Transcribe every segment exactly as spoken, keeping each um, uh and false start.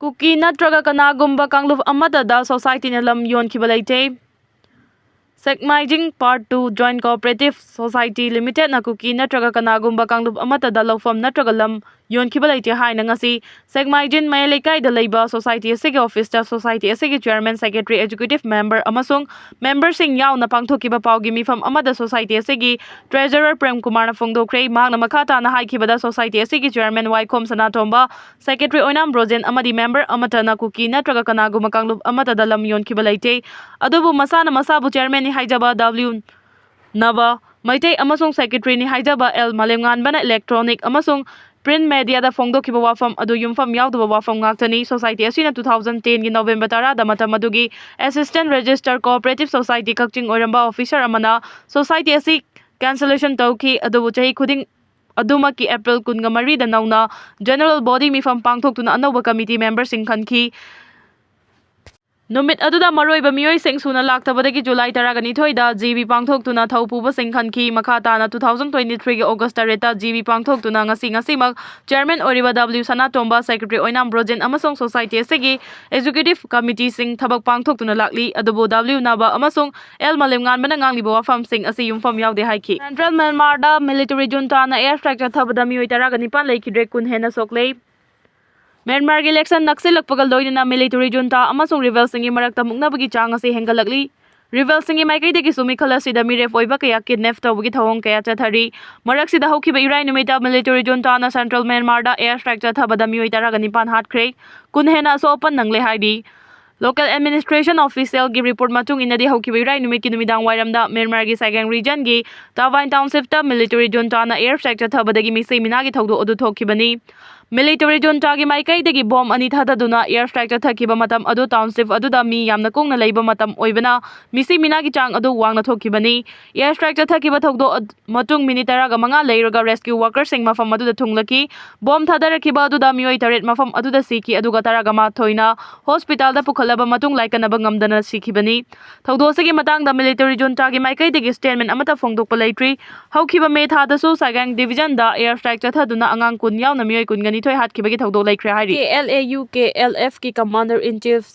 ꯀꯨꯀꯤ ꯅꯠꯇ꯭ꯔꯒ ꯀꯅꯥꯒꯨꯝꯕ ꯀꯥꯡꯂꯨꯞ ꯑꯃꯠꯇꯗ ꯁꯣꯁꯥꯏꯇꯤꯅ ꯂꯝ ꯌꯣꯟꯈꯤꯕ ꯂꯩꯇꯦ꯫ ꯁꯦꯛꯃꯥꯏꯖꯤꯡ Part Two Joint Cooperative Society Limited ꯅ ꯀꯨꯀꯤ ꯅꯠꯇ꯭ꯔꯒ ꯀꯅꯥꯒꯨꯝꯕ ꯀꯥꯡꯂꯨꯞ ꯑꯃꯠꯇꯗ ꯂꯧꯐꯝ ꯅꯠꯇ꯭ꯔꯒ ꯂꯝ ꯌꯣꯟꯈꯤꯕ ꯂꯩꯇꯦ ꯍꯥꯏꯅ ꯉꯁꯤ ꯁꯦꯛꯃꯥꯏꯖꯤꯡ ꯃꯌꯥꯏ ꯂꯩꯀꯥꯏꯗ ꯂꯩꯕ ꯁꯣꯁꯥꯏꯇꯤ ꯑꯁꯤꯒꯤ ꯑꯣꯐꯤꯁꯇ ꯁꯣꯁꯥꯏꯇꯤ ꯑꯁꯤꯒꯤ ꯆꯤꯌꯔꯃꯦꯟ, ꯁꯦꯀ꯭ꯔꯦꯇꯔꯤ, ꯑꯦꯛꯖꯤꯀ꯭ꯌꯨꯇꯤꯚ ꯃꯦꯝꯕꯔ ꯑꯃꯁꯨꯡ ꯃꯦꯝꯕꯔꯁꯤꯡ ꯌꯥꯎꯅ ꯄꯥꯡꯊꯣꯛꯈꯤꯕ ꯄꯥꯎꯒꯤ ꯃꯤꯐꯝ ꯑꯃꯗ ꯁꯣꯁꯥꯏꯇꯤ ꯑꯁꯤꯒꯤ ꯇ꯭ꯔꯦꯖꯔꯔ ꯄ꯭ꯔꯦꯝ ꯀꯨꯃꯥꯔꯅ ꯐꯣꯡꯗꯣꯛꯈ꯭ꯔꯦ꯫ ꯃꯍꯥꯛꯅ ꯃꯈꯥ ꯇꯥꯅ ꯍꯥꯏꯈꯤꯕꯗ, ꯁꯣꯁꯥꯏꯇꯤ ꯑꯁꯤꯒꯤ ꯆꯤꯌꯔꯃꯦꯟ ꯋꯥꯏꯈꯣꯝ ꯁꯅꯥꯇꯣꯝꯕ, ꯁꯦꯀ꯭ꯔꯦꯇꯔꯤ ꯑꯣꯏꯅꯥꯝ ꯕ꯭ꯔꯣꯖꯦꯟ ꯑꯃꯗꯤ ꯃꯦꯝꯕꯔ ꯑꯃꯠꯇꯅ ꯀꯨꯀꯤ ꯅꯠꯇ꯭ꯔꯒ ꯀꯅꯥꯒꯨꯝꯕ ꯀꯥꯡꯂꯨꯞ ꯑꯃꯠꯇꯗ ꯂꯝ ꯌꯣꯟꯈꯤꯕ ꯂꯩꯇꯦ꯫ ꯑꯗꯨꯕꯨ ꯃꯁꯥꯅ ꯃꯁꯥꯕꯨ ꯆꯤꯌꯔꯃꯦꯟꯅꯤ ꯍꯥꯏꯖꯕ ꯗꯕ꯭ꯂꯤꯎ ꯅꯕ ꯃꯩꯇꯩ ꯑꯃꯁꯨꯡ ꯁꯦꯀ꯭ꯔꯦꯇꯔꯤꯅꯤ ꯍꯥꯏꯖꯕ ꯑꯦꯜ ꯃꯥꯂꯦꯝꯉꯥꯟꯕꯅ ꯏꯂꯦꯛꯇ꯭ꯔꯣꯅꯤꯛ ꯑꯃꯁꯨꯡ ꯄ꯭ꯔꯤꯟꯠ ꯃꯦꯗꯤꯌꯥꯗ ꯐꯣꯡꯗꯣꯛꯈꯤꯕ ꯋꯥꯐꯝ ꯑꯗꯨ ꯌꯨꯝꯐꯝ ꯌꯥꯎꯗꯕ ꯋꯥꯐꯝ ꯉꯥꯛꯇꯅꯤ꯫ ꯁꯣꯁꯥꯏꯇꯤ ꯑꯁꯤꯅ two thousand ten ꯒꯤ ꯅꯣꯕꯦꯝꯕꯔ ꯇꯔꯥꯗ ꯃꯇꯝ ꯑꯗꯨꯒꯤ ꯑꯦꯁꯤꯁꯇꯦꯟꯠ ꯔꯦꯖꯤꯁꯇꯔ ꯀꯣꯑꯣꯄꯔꯦꯇꯤꯚ ꯁꯣꯁꯥꯏꯇꯤ ꯀꯛꯆꯤꯡ ꯑꯣꯏꯔꯝꯕ ꯑꯣꯐꯤꯁꯔ ꯑꯃꯅ ꯁꯣꯁꯥꯏꯇꯤ ꯑꯁꯤ ꯀꯦꯟꯁꯦꯂꯦꯁꯟ ꯇꯧꯈꯤ, ꯑꯗꯨꯕꯨ ꯆꯍꯤ ꯈꯨꯗꯤꯡ ꯑꯗꯨꯃꯛꯀꯤ ꯑꯦꯄ꯭ꯔꯤꯜ ꯀꯨꯟꯒ ꯃꯔꯤꯗ ꯅꯧꯅ ꯖꯦꯅꯔꯦꯜ ꯕꯣꯗꯤ ꯃꯤꯐꯝ ꯄꯥꯡꯊꯣꯛꯇꯨꯅ ꯑꯅꯧꯕ ꯀꯃꯤꯇꯤ ꯃꯦꯝꯕꯔꯁꯤꯡ ꯈꯟꯈꯤ꯫ ꯅꯨꯃꯤꯠ ꯑꯗꯨꯗ ꯃꯔꯨꯑꯣꯏꯕ ꯃꯤꯑꯣꯏꯁꯤꯡ ꯁꯨꯅ ꯂꯥꯛꯇꯕꯗꯒꯤ ꯖꯨꯂꯥꯏ ꯇꯔꯥꯒ ꯅꯤꯊꯣꯏꯗ ꯖꯤ ꯕꯤ ꯄꯥꯡꯊꯣꯛꯇꯨꯅ ꯊꯧ ꯄꯨꯕꯁꯤꯡ ꯈꯟꯈꯤ꯫ ꯃꯈꯥ ꯇꯥꯅ two thousand twenty three ꯒꯤ ꯑꯣꯒꯁ ꯇꯔꯦꯠꯇ ꯖꯤ ꯕꯤ ꯄꯥꯡꯊꯣꯛꯇꯨꯅ ꯉꯁꯤ, ꯉꯁꯤꯃꯛ ꯆꯤꯌꯔꯃꯦꯟ ꯑꯣꯏꯔꯤꯕ ꯗꯕ꯭ꯂꯤꯎ ꯁꯅꯥꯇꯣꯝꯕ, ꯁꯦꯀ꯭ꯔꯦꯇꯔꯤ ꯑꯣꯏꯅꯥꯝ ꯕ꯭ꯔꯣꯖꯦꯟ ꯑꯃꯁꯨꯡ ꯁꯣꯁꯥꯏꯇꯤ ꯑꯁꯤꯒꯤ ꯑꯦꯛꯖꯤꯀ꯭ꯌꯨꯇꯤꯚ ꯀꯃꯤꯇꯤꯁꯤꯡ ꯊꯕꯛ ꯄꯥꯡꯊꯣꯛꯇꯨꯅ ꯂꯥꯛꯂꯤ꯫ ꯑꯗꯨꯕꯨ ꯗꯕ꯭ꯂꯤꯎ ꯅꯕ ꯑꯃꯁꯨꯡ ꯑꯦꯜ ꯃꯥꯂꯦꯝꯉꯥꯟꯕꯅ ꯉꯥꯡꯂꯤꯕ ꯋꯥꯐꯝꯁꯤꯡ ꯑꯁꯤ ꯌꯨꯝꯐꯝ ꯌꯥꯎꯗꯦ ꯍꯥꯏꯈꯤ꯫ ꯁꯦꯟꯇ꯭ꯔꯦꯜ ꯃ꯭ꯌꯥꯟꯃꯥꯔꯗ ꯃꯤꯂꯤꯇꯔꯤ ꯖꯨꯟꯇꯥꯅ ꯑꯦꯌꯔ ꯁ꯭ꯇ꯭ꯔꯥꯏꯛ ꯆꯠꯊꯕꯗ ꯃꯤꯑꯣꯏ ꯇꯔꯥꯒ ꯅꯤꯄꯥꯟ ꯂꯩꯈꯤꯗ꯭ꯔꯦ, ꯀꯨꯟ ꯍꯦꯟꯅ ꯁꯣꯛꯂꯦ꯫ ꯃ꯭ꯌꯥꯟꯃꯥꯔꯒꯤ ꯏꯂꯦꯛꯁꯟ ꯅꯛꯁꯤꯜꯂꯛꯄꯒ ꯂꯣꯏꯅꯅ ꯃꯤꯂꯤꯇꯔꯤ ꯖꯨꯟꯇꯥ ꯑꯃꯁꯨꯡ ꯔꯤꯕꯦꯜꯁꯤꯡꯒꯤ ꯃꯔꯛꯇ ꯃꯨꯛꯅꯕꯒꯤ ꯆꯥꯡ ꯑꯁꯤ ꯍꯦꯟꯒꯠꯂꯛꯂꯤ꯫ ꯔꯤꯕꯦꯜꯁꯤꯡꯒꯤ ꯃꯥꯏꯀꯩꯗꯒꯤꯁꯨ ꯃꯤꯈꯜ ꯑꯁꯤꯗ ꯃꯤꯔꯦꯞ ꯑꯣꯏꯕ ꯀꯌꯥ ꯀꯤꯗꯅꯦꯞ ꯇꯧꯕꯒꯤ ꯊꯧꯑꯣꯡ ꯀꯌꯥ ꯆꯠꯊꯔꯤ꯫ ꯃꯔꯛꯁꯤꯗ ꯍꯧꯈꯤꯕ ꯏꯔꯥꯏ ꯅꯨꯃꯤꯠꯇ ꯃꯤꯂꯤꯇꯔꯤ ꯖꯨꯟꯇꯥꯅ ꯁꯦꯟꯇ꯭ꯔꯦꯜ ꯃ꯭ꯌꯥꯟꯃꯥꯔꯗ ꯑꯦꯌꯔ ꯁ꯭ꯇ꯭ꯔꯥꯏꯛ ꯆꯠꯊꯕꯗ ꯃꯤꯑꯣꯏ ꯇꯔꯥꯒ ꯅꯤꯄꯥꯟ ꯍꯥꯠꯈ꯭ꯔꯦ, ꯀꯨꯟ ꯍꯦꯟꯅ ꯑꯁꯣꯛ ꯑꯄꯟ ꯅꯪꯂꯦ ꯍꯥꯏꯔꯤ꯫ ꯂꯣꯀꯦꯜ ꯑꯦꯗꯃꯤꯅꯤꯁꯇ꯭ꯔꯦꯁꯟ ꯑꯣꯐꯤꯁꯤꯌꯦꯜꯒꯤ ꯔꯤꯄꯣꯔꯠ ꯃꯇꯨꯡ ꯏꯟꯅꯗꯤ, ꯍꯧꯈꯤꯕ ꯏꯔꯥꯏ ꯅꯨꯃꯤꯠꯀꯤ ꯅꯨꯃꯤꯗꯥꯡ ꯋꯥꯏꯔꯝꯗ ꯃ꯭ꯌꯥꯟꯃꯥꯔꯒꯤ ꯁꯥꯏꯒꯥꯡ ꯔꯤꯖꯟꯒꯤ ꯇꯥꯕꯥꯏꯟ ꯇꯥꯎꯟꯁꯤꯞꯇ ꯃꯤꯂꯤꯇꯔꯤ ꯖꯨꯟꯇꯥꯅ ꯑꯦꯌꯔ ꯁ꯭ꯇ꯭ꯔꯥꯏꯛ ꯆꯠꯊꯕꯗꯒꯤ ꯃꯤꯁꯤ ꯃꯤꯅꯥꯒꯤ ꯊꯧꯗꯣꯛ ꯑꯗꯨ ꯊꯣꯛꯈꯤꯕꯅꯤ꯫ ꯃꯤꯂꯤꯇꯔꯤ ꯖꯨꯟꯇꯥꯒꯤ ꯃꯥꯏꯀꯩꯗꯒꯤ ꯕꯣꯝ ꯑꯅꯤ ꯊꯥꯗꯗꯨꯅ ꯑꯦꯌꯔ ꯁ꯭ꯇ꯭ꯔꯥꯏꯛ ꯆꯠꯊꯈꯤꯕ ꯃꯇꯝ ꯑꯗꯨ ꯇꯥꯎꯟꯁꯤꯞ ꯑꯗꯨꯗ ꯃꯤ ꯌꯥꯝꯅ ꯀꯨꯡꯅ ꯂꯩꯕ ꯃꯇꯝ ꯑꯣꯏꯕꯅ ꯃꯤꯁꯤ ꯃꯤꯅꯥꯒꯤ ꯆꯥꯡ ꯑꯗꯨ ꯋꯥꯡꯅ ꯊꯣꯛꯈꯤꯕꯅꯤ꯫ ꯑꯦꯌꯔ ꯁ꯭ꯇ꯭ꯔꯥꯏꯛ ꯆꯠꯊꯈꯤꯕ ꯊꯧꯗꯣꯛ ꯑꯗ-, ꯃꯇꯨꯡ ꯃꯤꯅꯤꯠ ꯇꯔꯥꯒ ꯃꯉꯥ ꯂꯩꯔꯒ ꯔꯦꯁꯀ꯭ꯌꯨ ꯋꯥꯔꯀꯔꯁꯤꯡ ꯃꯐꯝ ꯑꯗꯨꯗ ꯊꯨꯡꯂꯈꯤ꯫ ꯕꯣꯝ ꯊꯥꯗꯔꯛꯈꯤꯕ ꯑꯗꯨꯗ ꯃꯤꯑꯣꯏ ꯇꯔꯦꯠ ꯃꯐꯝ ꯑꯗꯨꯗ ꯁꯤꯈꯤ, ꯑꯗꯨꯒ ꯇꯔꯥꯒ ꯃꯥꯊꯣꯏꯅ ꯍꯣꯁꯄꯤꯇꯥꯜꯗ ꯄꯨꯈꯠꯂꯕ ꯃꯇꯨꯡ ꯂꯥꯏꯀꯠꯅꯕ ꯉꯝꯗꯅ ꯁꯤꯈꯤꯕꯅꯤ꯫ ꯊꯧꯗꯣꯛ ꯑꯁꯤꯒꯤ ꯃꯇꯥꯡꯗ ꯃꯤꯂꯤꯇꯔꯤ ꯖꯨꯟꯇꯥꯒꯤ ꯃꯥꯏꯀꯩꯗꯒꯤ ꯁ꯭ꯇꯦꯠꯃꯦꯟ ꯑꯃꯠꯇ ꯐꯣꯡꯗꯣꯛꯄ ꯂꯩꯇ꯭ꯔꯤ꯫ ꯍꯧꯈꯤꯕ ꯃꯦ ꯊꯥꯗꯁꯨ ꯁꯥꯏꯒꯥꯡ ꯗꯤꯚꯤꯖꯟꯗ ꯑꯦꯌꯔ ꯁ꯭ꯇ꯭ꯔꯥꯏꯛ ꯆꯠꯊꯗꯨꯅ ꯑꯉꯥꯡ ꯀꯨꯟ ꯌꯥꯎꯅ ꯃꯤꯑꯣꯏ ꯀꯨꯟꯒ ꯅꯤꯊꯣꯏ ꯅꯤꯊꯣꯏ ꯍꯥꯠꯈꯤꯕꯒꯤ ꯊꯧꯗꯣꯛ ꯂꯩꯈ꯭ꯔꯦ ꯍꯥꯏꯔꯤ꯫ K L A U K L F ꯀꯤ Commander in Chief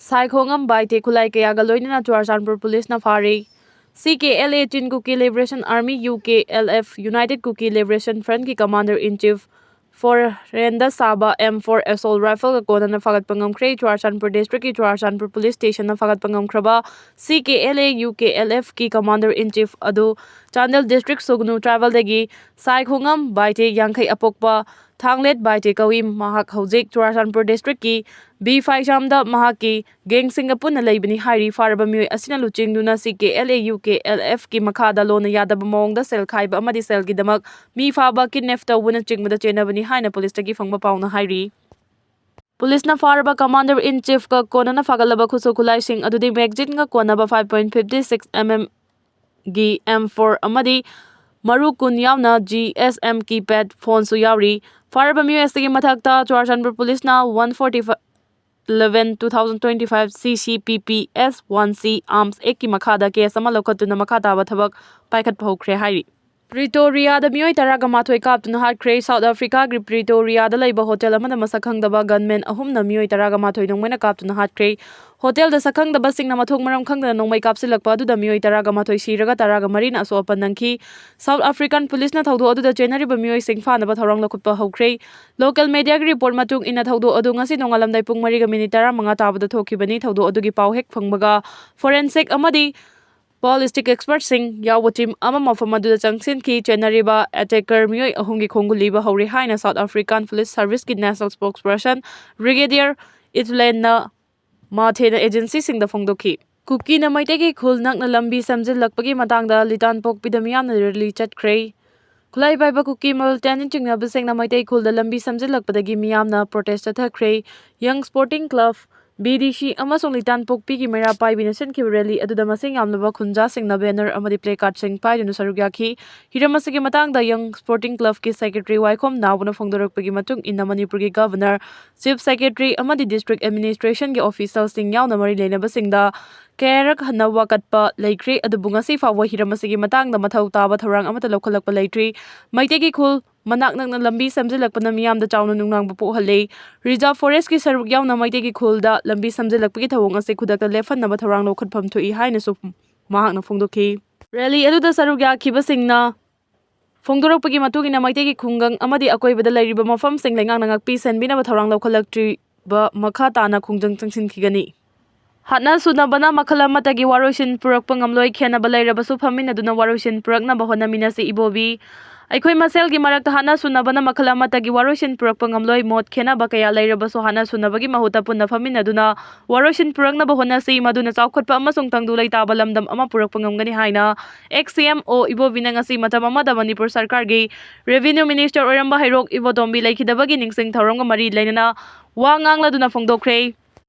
ꯁꯥꯏꯈꯣꯉꯝ ꯕꯥꯏꯇꯦ ꯈꯨꯠꯂꯥꯏ ꯀꯌꯥꯒ ꯂꯣꯏꯅꯅ ꯆꯨꯔꯥꯆꯥꯟꯄꯨꯔ ꯄꯨꯂꯤꯁꯅ ꯐꯥꯔꯤ꯫ C K L A Chin Kuki Liberation Army, U K L F, United Kuki Liberation Front ꯀꯤ Commander in Chief ꯐꯣꯔ ꯍꯦꯟꯗ ꯁꯥꯕ M four assault rifle ꯒ ꯀꯣꯟꯅꯅ ꯐꯥꯒꯠꯄ ꯉꯝꯈ꯭ꯔꯦ꯫ ꯆꯨꯔꯥꯆꯥꯟꯄꯨꯔ district ꯀꯤ ꯆꯨꯔꯥꯆꯥꯟꯄꯨꯔ police station ꯅ ꯐꯥꯒꯠꯄ ꯉꯝꯈ꯭ꯔꯕ C K L A U K L F ꯀꯤ Commander in Chief ꯑꯗꯨ ꯆꯥꯟꯗꯦꯜ district ꯁꯨꯒꯅꯨ tribal ꯗꯒꯤ ꯁꯥꯏꯈꯣꯉꯝ ꯕꯥꯏꯇꯦ ꯌꯥꯡꯈꯩ ꯑꯄꯣꯛꯄ ꯊꯥꯡꯂꯦꯠ ꯕꯥꯏꯇꯦ ꯀꯧꯏ꯫ ꯃꯍꯥꯛ ꯍꯧꯖꯤꯛ ꯆꯨꯔꯥꯆꯥꯟꯄꯨꯔ district ꯀꯤ ꯕꯤ ꯐꯥꯏꯖꯥꯝꯗ ꯃꯍꯥꯛꯀꯤ gang ꯁꯤꯡꯒ ꯄꯨꯟꯅ ꯂꯩꯕꯅꯤ ꯍꯥꯏꯔꯤ꯫ ꯐꯥꯔꯕ ꯃꯤꯑꯣꯏ ꯑꯁꯤꯅ ꯂꯨꯆꯤꯡꯗꯨꯅ C K L A U K L F ꯀꯤ ꯃꯈꯥꯗ ꯂꯣꯟꯅ ꯌꯥꯗꯕ ꯃꯑꯣꯡꯗ ꯁꯦꯜ ꯈꯥꯏꯕ ꯑꯃꯗꯤ ꯁꯦꯜꯒꯤꯗꯃꯛ ꯃꯤ ꯐꯥꯕ, kidnap ꯇꯧꯕꯅꯆꯤꯡꯕꯗ ꯆꯦꯟꯅꯕꯅꯤ ꯍꯥꯏꯅ ꯄꯨꯂꯤꯁꯇꯒꯤ ꯐꯪꯕ ꯄꯥꯎꯅ ꯍꯥꯏꯔꯤ꯫ ꯄꯨꯂꯤꯁꯅ ꯐꯥꯔꯕ Commander in Chief ꯀ ꯀꯣꯟꯅꯅ ꯐꯥꯒꯠꯂꯕ ꯈꯨꯠꯁꯨ ꯈꯨꯠꯂꯥꯏꯁꯤꯡ ꯑꯗꯨꯗꯤ magazine ꯒ ꯀꯣꯟꯅꯕ five point fifty six M M ꯒꯤ M four ꯑꯃꯗꯤ ꯃꯔꯨ ꯀꯨꯟ ꯌꯥꯎꯅ G S M keypad phone ꯁꯨ ꯌꯥꯎꯔꯤ꯫ ꯐꯥꯔꯕ ꯃꯤꯑꯣꯏ ꯑꯁꯤꯒꯤ ꯃꯊꯛꯇ ꯆꯨꯔꯥꯆꯥꯟꯄꯨꯔ ꯄꯨꯂꯤꯁꯅ one forty-five eleven two thousand twenty-five C C P P S one C Arms Act ꯀꯤ ꯃꯈꯥꯗ case ꯑꯃ ꯂꯧꯈꯠꯇꯨꯅ ꯃꯈꯥ ꯇꯥꯕ ꯊꯕꯛ ꯄꯥꯏꯈꯠꯄ ꯍꯧꯈ꯭ꯔꯦ ꯍꯥꯏꯔꯤ꯫ ꯄ꯭ꯔꯤꯇꯣꯔꯤꯌꯥꯗ ꯃꯤꯑꯣꯏ ꯇꯔꯥꯒ ꯃꯥꯊꯣꯏ ꯀꯥꯞꯇꯨꯅ ꯍꯥꯠꯈ꯭ꯔꯦ꯫ South Africa ꯒꯤ ꯄ꯭ꯔꯤꯇꯣꯔꯤꯌꯥꯗ ꯂꯩꯕ hotel ꯑꯃꯗ ꯃꯁꯛ ꯈꯪꯗꯕ gunmen ꯑꯍꯨꯝꯅ ꯃꯤꯑꯣꯏ ꯇꯔꯥꯒ ꯃꯥꯊꯣꯏ ꯅꯣꯡꯃꯩꯅ ꯀꯥꯞꯇꯨꯅ ꯍꯥꯠꯈ꯭ꯔꯦ꯫ Hotel ꯗ ꯁꯛꯈꯪꯗꯕꯁꯤꯡꯅ ꯃꯊꯣꯡ ꯃꯔꯝ ꯈꯪꯗꯅ ꯅꯣꯡꯃꯩ ꯀꯥꯞꯁꯤꯜꯂꯛꯄ ꯑꯗꯨꯗ ꯃꯤꯑꯣꯏ ꯇꯔꯥꯒ ꯃꯥꯊꯣꯏ ꯁꯤꯔꯒ ꯇꯔꯥꯒ ꯃꯔꯤꯅ ꯑꯁꯣꯛ ꯑꯄꯟ ꯅꯪꯈꯤ꯫ South African ꯄꯨꯂꯤꯁꯅ ꯊꯧꯗꯣꯛ ꯑꯗꯨꯗ ꯆꯦꯟꯅꯔꯤꯕ ꯃꯤꯑꯣꯏꯁꯤꯡ ꯐꯥꯅꯕ ꯊꯧꯔꯥꯡ ꯂꯧꯈꯠꯄ ꯍꯧꯈ꯭ꯔꯦ꯫ Local media ꯒꯤ report ꯃꯇꯨꯡ ꯏꯟꯅ ꯊꯧꯗꯣꯛ ꯑꯗꯨ ꯉꯁꯤ ꯅꯣꯡꯉꯥꯜꯂꯝꯗꯥꯏ ꯄꯨꯡ ꯃꯔꯤꯒ minute ꯇꯔꯥꯃꯉꯥ ꯇꯥꯕꯗ ꯊꯣꯛꯈꯤꯕꯅꯤ꯫ ꯊꯧꯗꯣꯛ ꯑꯗꯨꯒꯤ ꯄꯥꯎ ꯍꯦꯛ ꯐꯪꯕꯒ forensic ꯑꯃꯗꯤ ballistic expert ꯁꯤꯡ ꯌꯥꯎꯕ team ꯑꯃ ꯃꯐꯝ ꯑꯗꯨꯗ ꯆꯪꯁꯤꯟꯈꯤ꯫ ꯆꯦꯟꯅꯔꯤꯕ attacker ꯃꯤꯑꯣꯏ ꯑꯍꯨꯝꯒꯤ ꯈꯣꯡꯒꯨꯜ ꯂꯤꯕ ꯍꯧꯔꯦ ꯍꯥꯏꯅ South African Police Service ꯀꯤ national spokesperson Brigadier Ithlena ꯃꯥꯊꯦꯅ agency ꯁꯤꯡꯗ ꯐꯣꯡꯗꯣꯛꯈꯤ꯫ ꯀꯨꯀꯤꯅ ꯃꯩꯇꯩꯒꯤ ꯈꯨꯜ ꯅꯛꯅ ꯂꯝꯕꯤ ꯁꯦꯝꯖꯤꯜꯂꯛꯄꯒꯤ ꯃꯇꯥꯡꯗ ꯂꯤꯇꯥꯟꯄꯣꯛꯄꯤꯗ ꯃꯤꯌꯥꯝꯅ rally ꯆꯠꯈ꯭ꯔꯦ꯫ ꯈꯨꯠꯂꯥꯏ ꯄꯥꯏꯕ ꯀꯨꯀꯤ militant ꯆꯤꯡꯅꯕꯁꯤꯡꯅ ꯃꯩꯇꯩ ꯈꯨꯜꯗ ꯂꯝꯕꯤ ꯁꯦꯝꯖꯤꯜꯂꯛꯄꯗꯒꯤ ꯃꯤꯌꯥꯝꯅ protest ꯆꯠꯊꯈ꯭ꯔꯦ꯫ Young Sporting Club, B D C ꯑꯃꯁꯨꯡ ꯂꯤꯇꯥꯟꯄꯣꯛꯄꯤꯒꯤ ꯃꯩꯔꯥ ꯄꯥꯏꯕꯤꯅ ꯁꯤꯟꯈꯤꯕ rally ꯑꯗꯨꯗ ꯃꯁꯤꯡ ꯌꯥꯝꯂꯕ ꯈꯨꯟꯖꯥꯁꯤꯡꯅ banner ꯑꯃꯗꯤ placard ꯁꯤꯡ ꯄꯥꯏꯗꯨꯅ ꯁꯔꯨꯛ ꯌꯥꯈꯤ꯫ ꯍꯤꯔꯝ ꯑꯁꯤꯒꯤ ꯃꯇꯥꯡꯗ Young Sporting Club ꯀꯤ secretary ꯋꯥꯏꯈꯣꯝ ꯅꯥꯎꯕꯅ ꯐꯣꯡꯗꯣꯔꯛꯄꯒꯤ ꯃꯇꯨꯡ ꯏꯟꯅ, ꯃꯅꯤꯄꯨꯔꯒꯤ governor, chief secretary ꯑꯃꯗꯤ district administration ꯒꯤ official ꯁꯤꯡ ꯌꯥꯎꯅ ꯃꯔꯤ ꯂꯩꯅꯕꯁꯤꯡꯗ ꯀꯌꯥꯔꯛ ꯍꯟꯅ ꯋꯥꯀꯠꯄ ꯂꯩꯈ꯭ꯔꯦ, ꯑꯗꯨꯕꯨ ꯉꯁꯤ ꯐꯥꯎꯕ ꯍꯤꯔꯝ ꯑꯁꯤꯒꯤ ꯃꯇꯥꯡꯗ ꯃꯊꯧ ꯇꯥꯕ ꯊꯧꯔꯥꯡ ꯑꯃꯠꯇ ꯂꯧꯈꯠꯂꯛꯄ ꯂꯩꯇ꯭ꯔꯤ꯫ ꯃꯩꯇꯩꯒꯤ ꯈꯨꯜ ꯃꯅꯥꯛ ꯅꯛꯅ ꯂꯝꯕꯤ ꯁꯦꯝꯖꯤꯜꯂꯛꯄꯅ ꯃꯤꯌꯥꯝꯗ ꯆꯥꯎꯅ ꯅꯨꯡꯅꯥꯡꯕ ꯄꯣꯛꯍꯜꯂꯦ꯫ Reserve Forest ꯀꯤ ꯁꯔꯨꯛ ꯌꯥꯎꯅ ꯃꯩꯇꯩꯒꯤ ꯈꯨꯜꯗ ꯂꯝꯕꯤ ꯁꯦꯝꯖꯤꯜꯂꯛꯄꯒꯤ ꯊꯧꯑꯣꯡ ꯑꯁꯤ ꯈꯨꯗꯛꯇ ꯂꯦꯞꯍꯟꯅꯕ ꯊꯧꯔꯥꯡ ꯂꯧꯈꯠꯐꯝ ꯊꯣꯛꯏ ꯍꯥꯏꯅꯁꯨ ꯃꯍꯥꯛꯅ ꯐꯣꯡꯗꯣꯛꯈꯤ꯫ Rally ꯑꯗꯨꯗ ꯁꯔꯨꯛ ꯌꯥꯈꯤꯕꯁꯤꯡꯅ ꯐꯣꯡꯗꯣꯔꯛꯄꯒꯤ ꯃꯇꯨꯡ ꯏꯟꯅ ꯃꯩꯇꯩꯒꯤ ꯈꯨꯡꯒꯪ ꯑꯃꯗꯤ ꯑꯀꯣꯏꯕꯗ ꯂꯩꯔꯤꯕ ꯃꯐꯝꯁꯤꯡ ꯂꯩꯉꯥꯛꯅ ꯉꯥꯛꯄꯤ ꯁꯦꯟꯕꯤꯅꯕ ꯊꯧꯔꯥꯡ ꯂꯧꯈꯠꯂꯛꯇ꯭ꯔꯤꯕ ꯃꯈꯥ ꯇꯥꯅ ꯈꯣꯡꯖꯪ ꯆꯪꯁꯤꯟꯈꯤꯒꯅꯤ꯫ ꯍꯥꯠꯅ ꯁꯨꯅꯕꯅ ꯃꯈꯜ ꯑꯃꯠꯇꯒꯤ ꯋꯥꯔꯣꯏꯁꯤꯟ ꯄꯨꯔꯛꯄ ꯉꯝꯂꯣꯏ꯫ ꯈꯦꯟꯅꯕ ꯂꯩꯔꯕꯁꯨ ꯐꯝꯃꯤꯟꯅꯗꯨꯅ ꯋꯥꯔꯣꯏꯁꯤꯟ ꯄꯨꯔꯛꯅꯕ ꯍꯣꯠꯅꯃꯤꯟꯅꯁꯤ ꯏꯕꯣꯕꯤ꯫ ꯑꯩꯈꯣꯏ ꯃꯁꯦꯜꯒꯤ ꯃꯔꯛꯇ ꯍꯥꯠꯅ ꯁꯨꯅꯕꯅ ꯃꯈꯜ ꯑꯃꯠꯇꯒꯤ ꯋꯥꯔꯣꯏꯁꯤꯟ ꯄꯨꯔꯛꯄ ꯉꯝꯂꯣꯏ꯫ ꯃꯣꯠ ꯈꯦꯟꯅꯕ ꯀꯌꯥ ꯂꯩꯔꯕꯁꯨ ꯍꯥꯠꯅ ꯁꯨꯅꯕꯒꯤ ꯃꯍꯨꯠꯇ ꯄꯨꯟꯅ ꯐꯝꯃꯤꯟꯅꯗꯨꯅ ꯋꯥꯔꯣꯏꯁꯤꯟ ꯄꯨꯔꯛꯅꯕ ꯍꯣꯠꯅꯁꯤ꯫ ꯃꯗꯨꯅ ꯆꯥꯎꯈꯠꯄ ꯑꯃꯁꯨꯡ ꯇꯪꯗꯨ ꯂꯩꯇꯥꯕ ꯂꯝꯗꯝ ꯑꯃ ꯄꯨꯔꯛꯄ ꯉꯝꯒꯅꯤ ꯍꯥꯏꯅ Ex C M O ꯏꯕꯣꯕꯤꯅ ꯉꯁꯤ ꯃꯇꯝ ꯑꯃꯗ ꯃꯅꯤꯄꯨꯔ ꯁꯔꯀꯥꯔꯒꯤ Revenue Minister ꯑꯣꯏꯔꯝꯕ ꯍꯩꯔꯣꯛ ꯏꯕꯣꯇꯣꯝꯕꯤ ꯂꯩꯈꯤꯗꯕꯒꯤ ꯅꯤꯡꯁꯤꯡ ꯊꯧꯔꯝꯒ ꯃꯔꯤ ꯂꯩꯅꯅ ꯋꯥ ꯉꯥꯡꯂꯗꯨꯅ ꯐꯣꯡꯗꯣꯛꯈ꯭ꯔꯦ꯫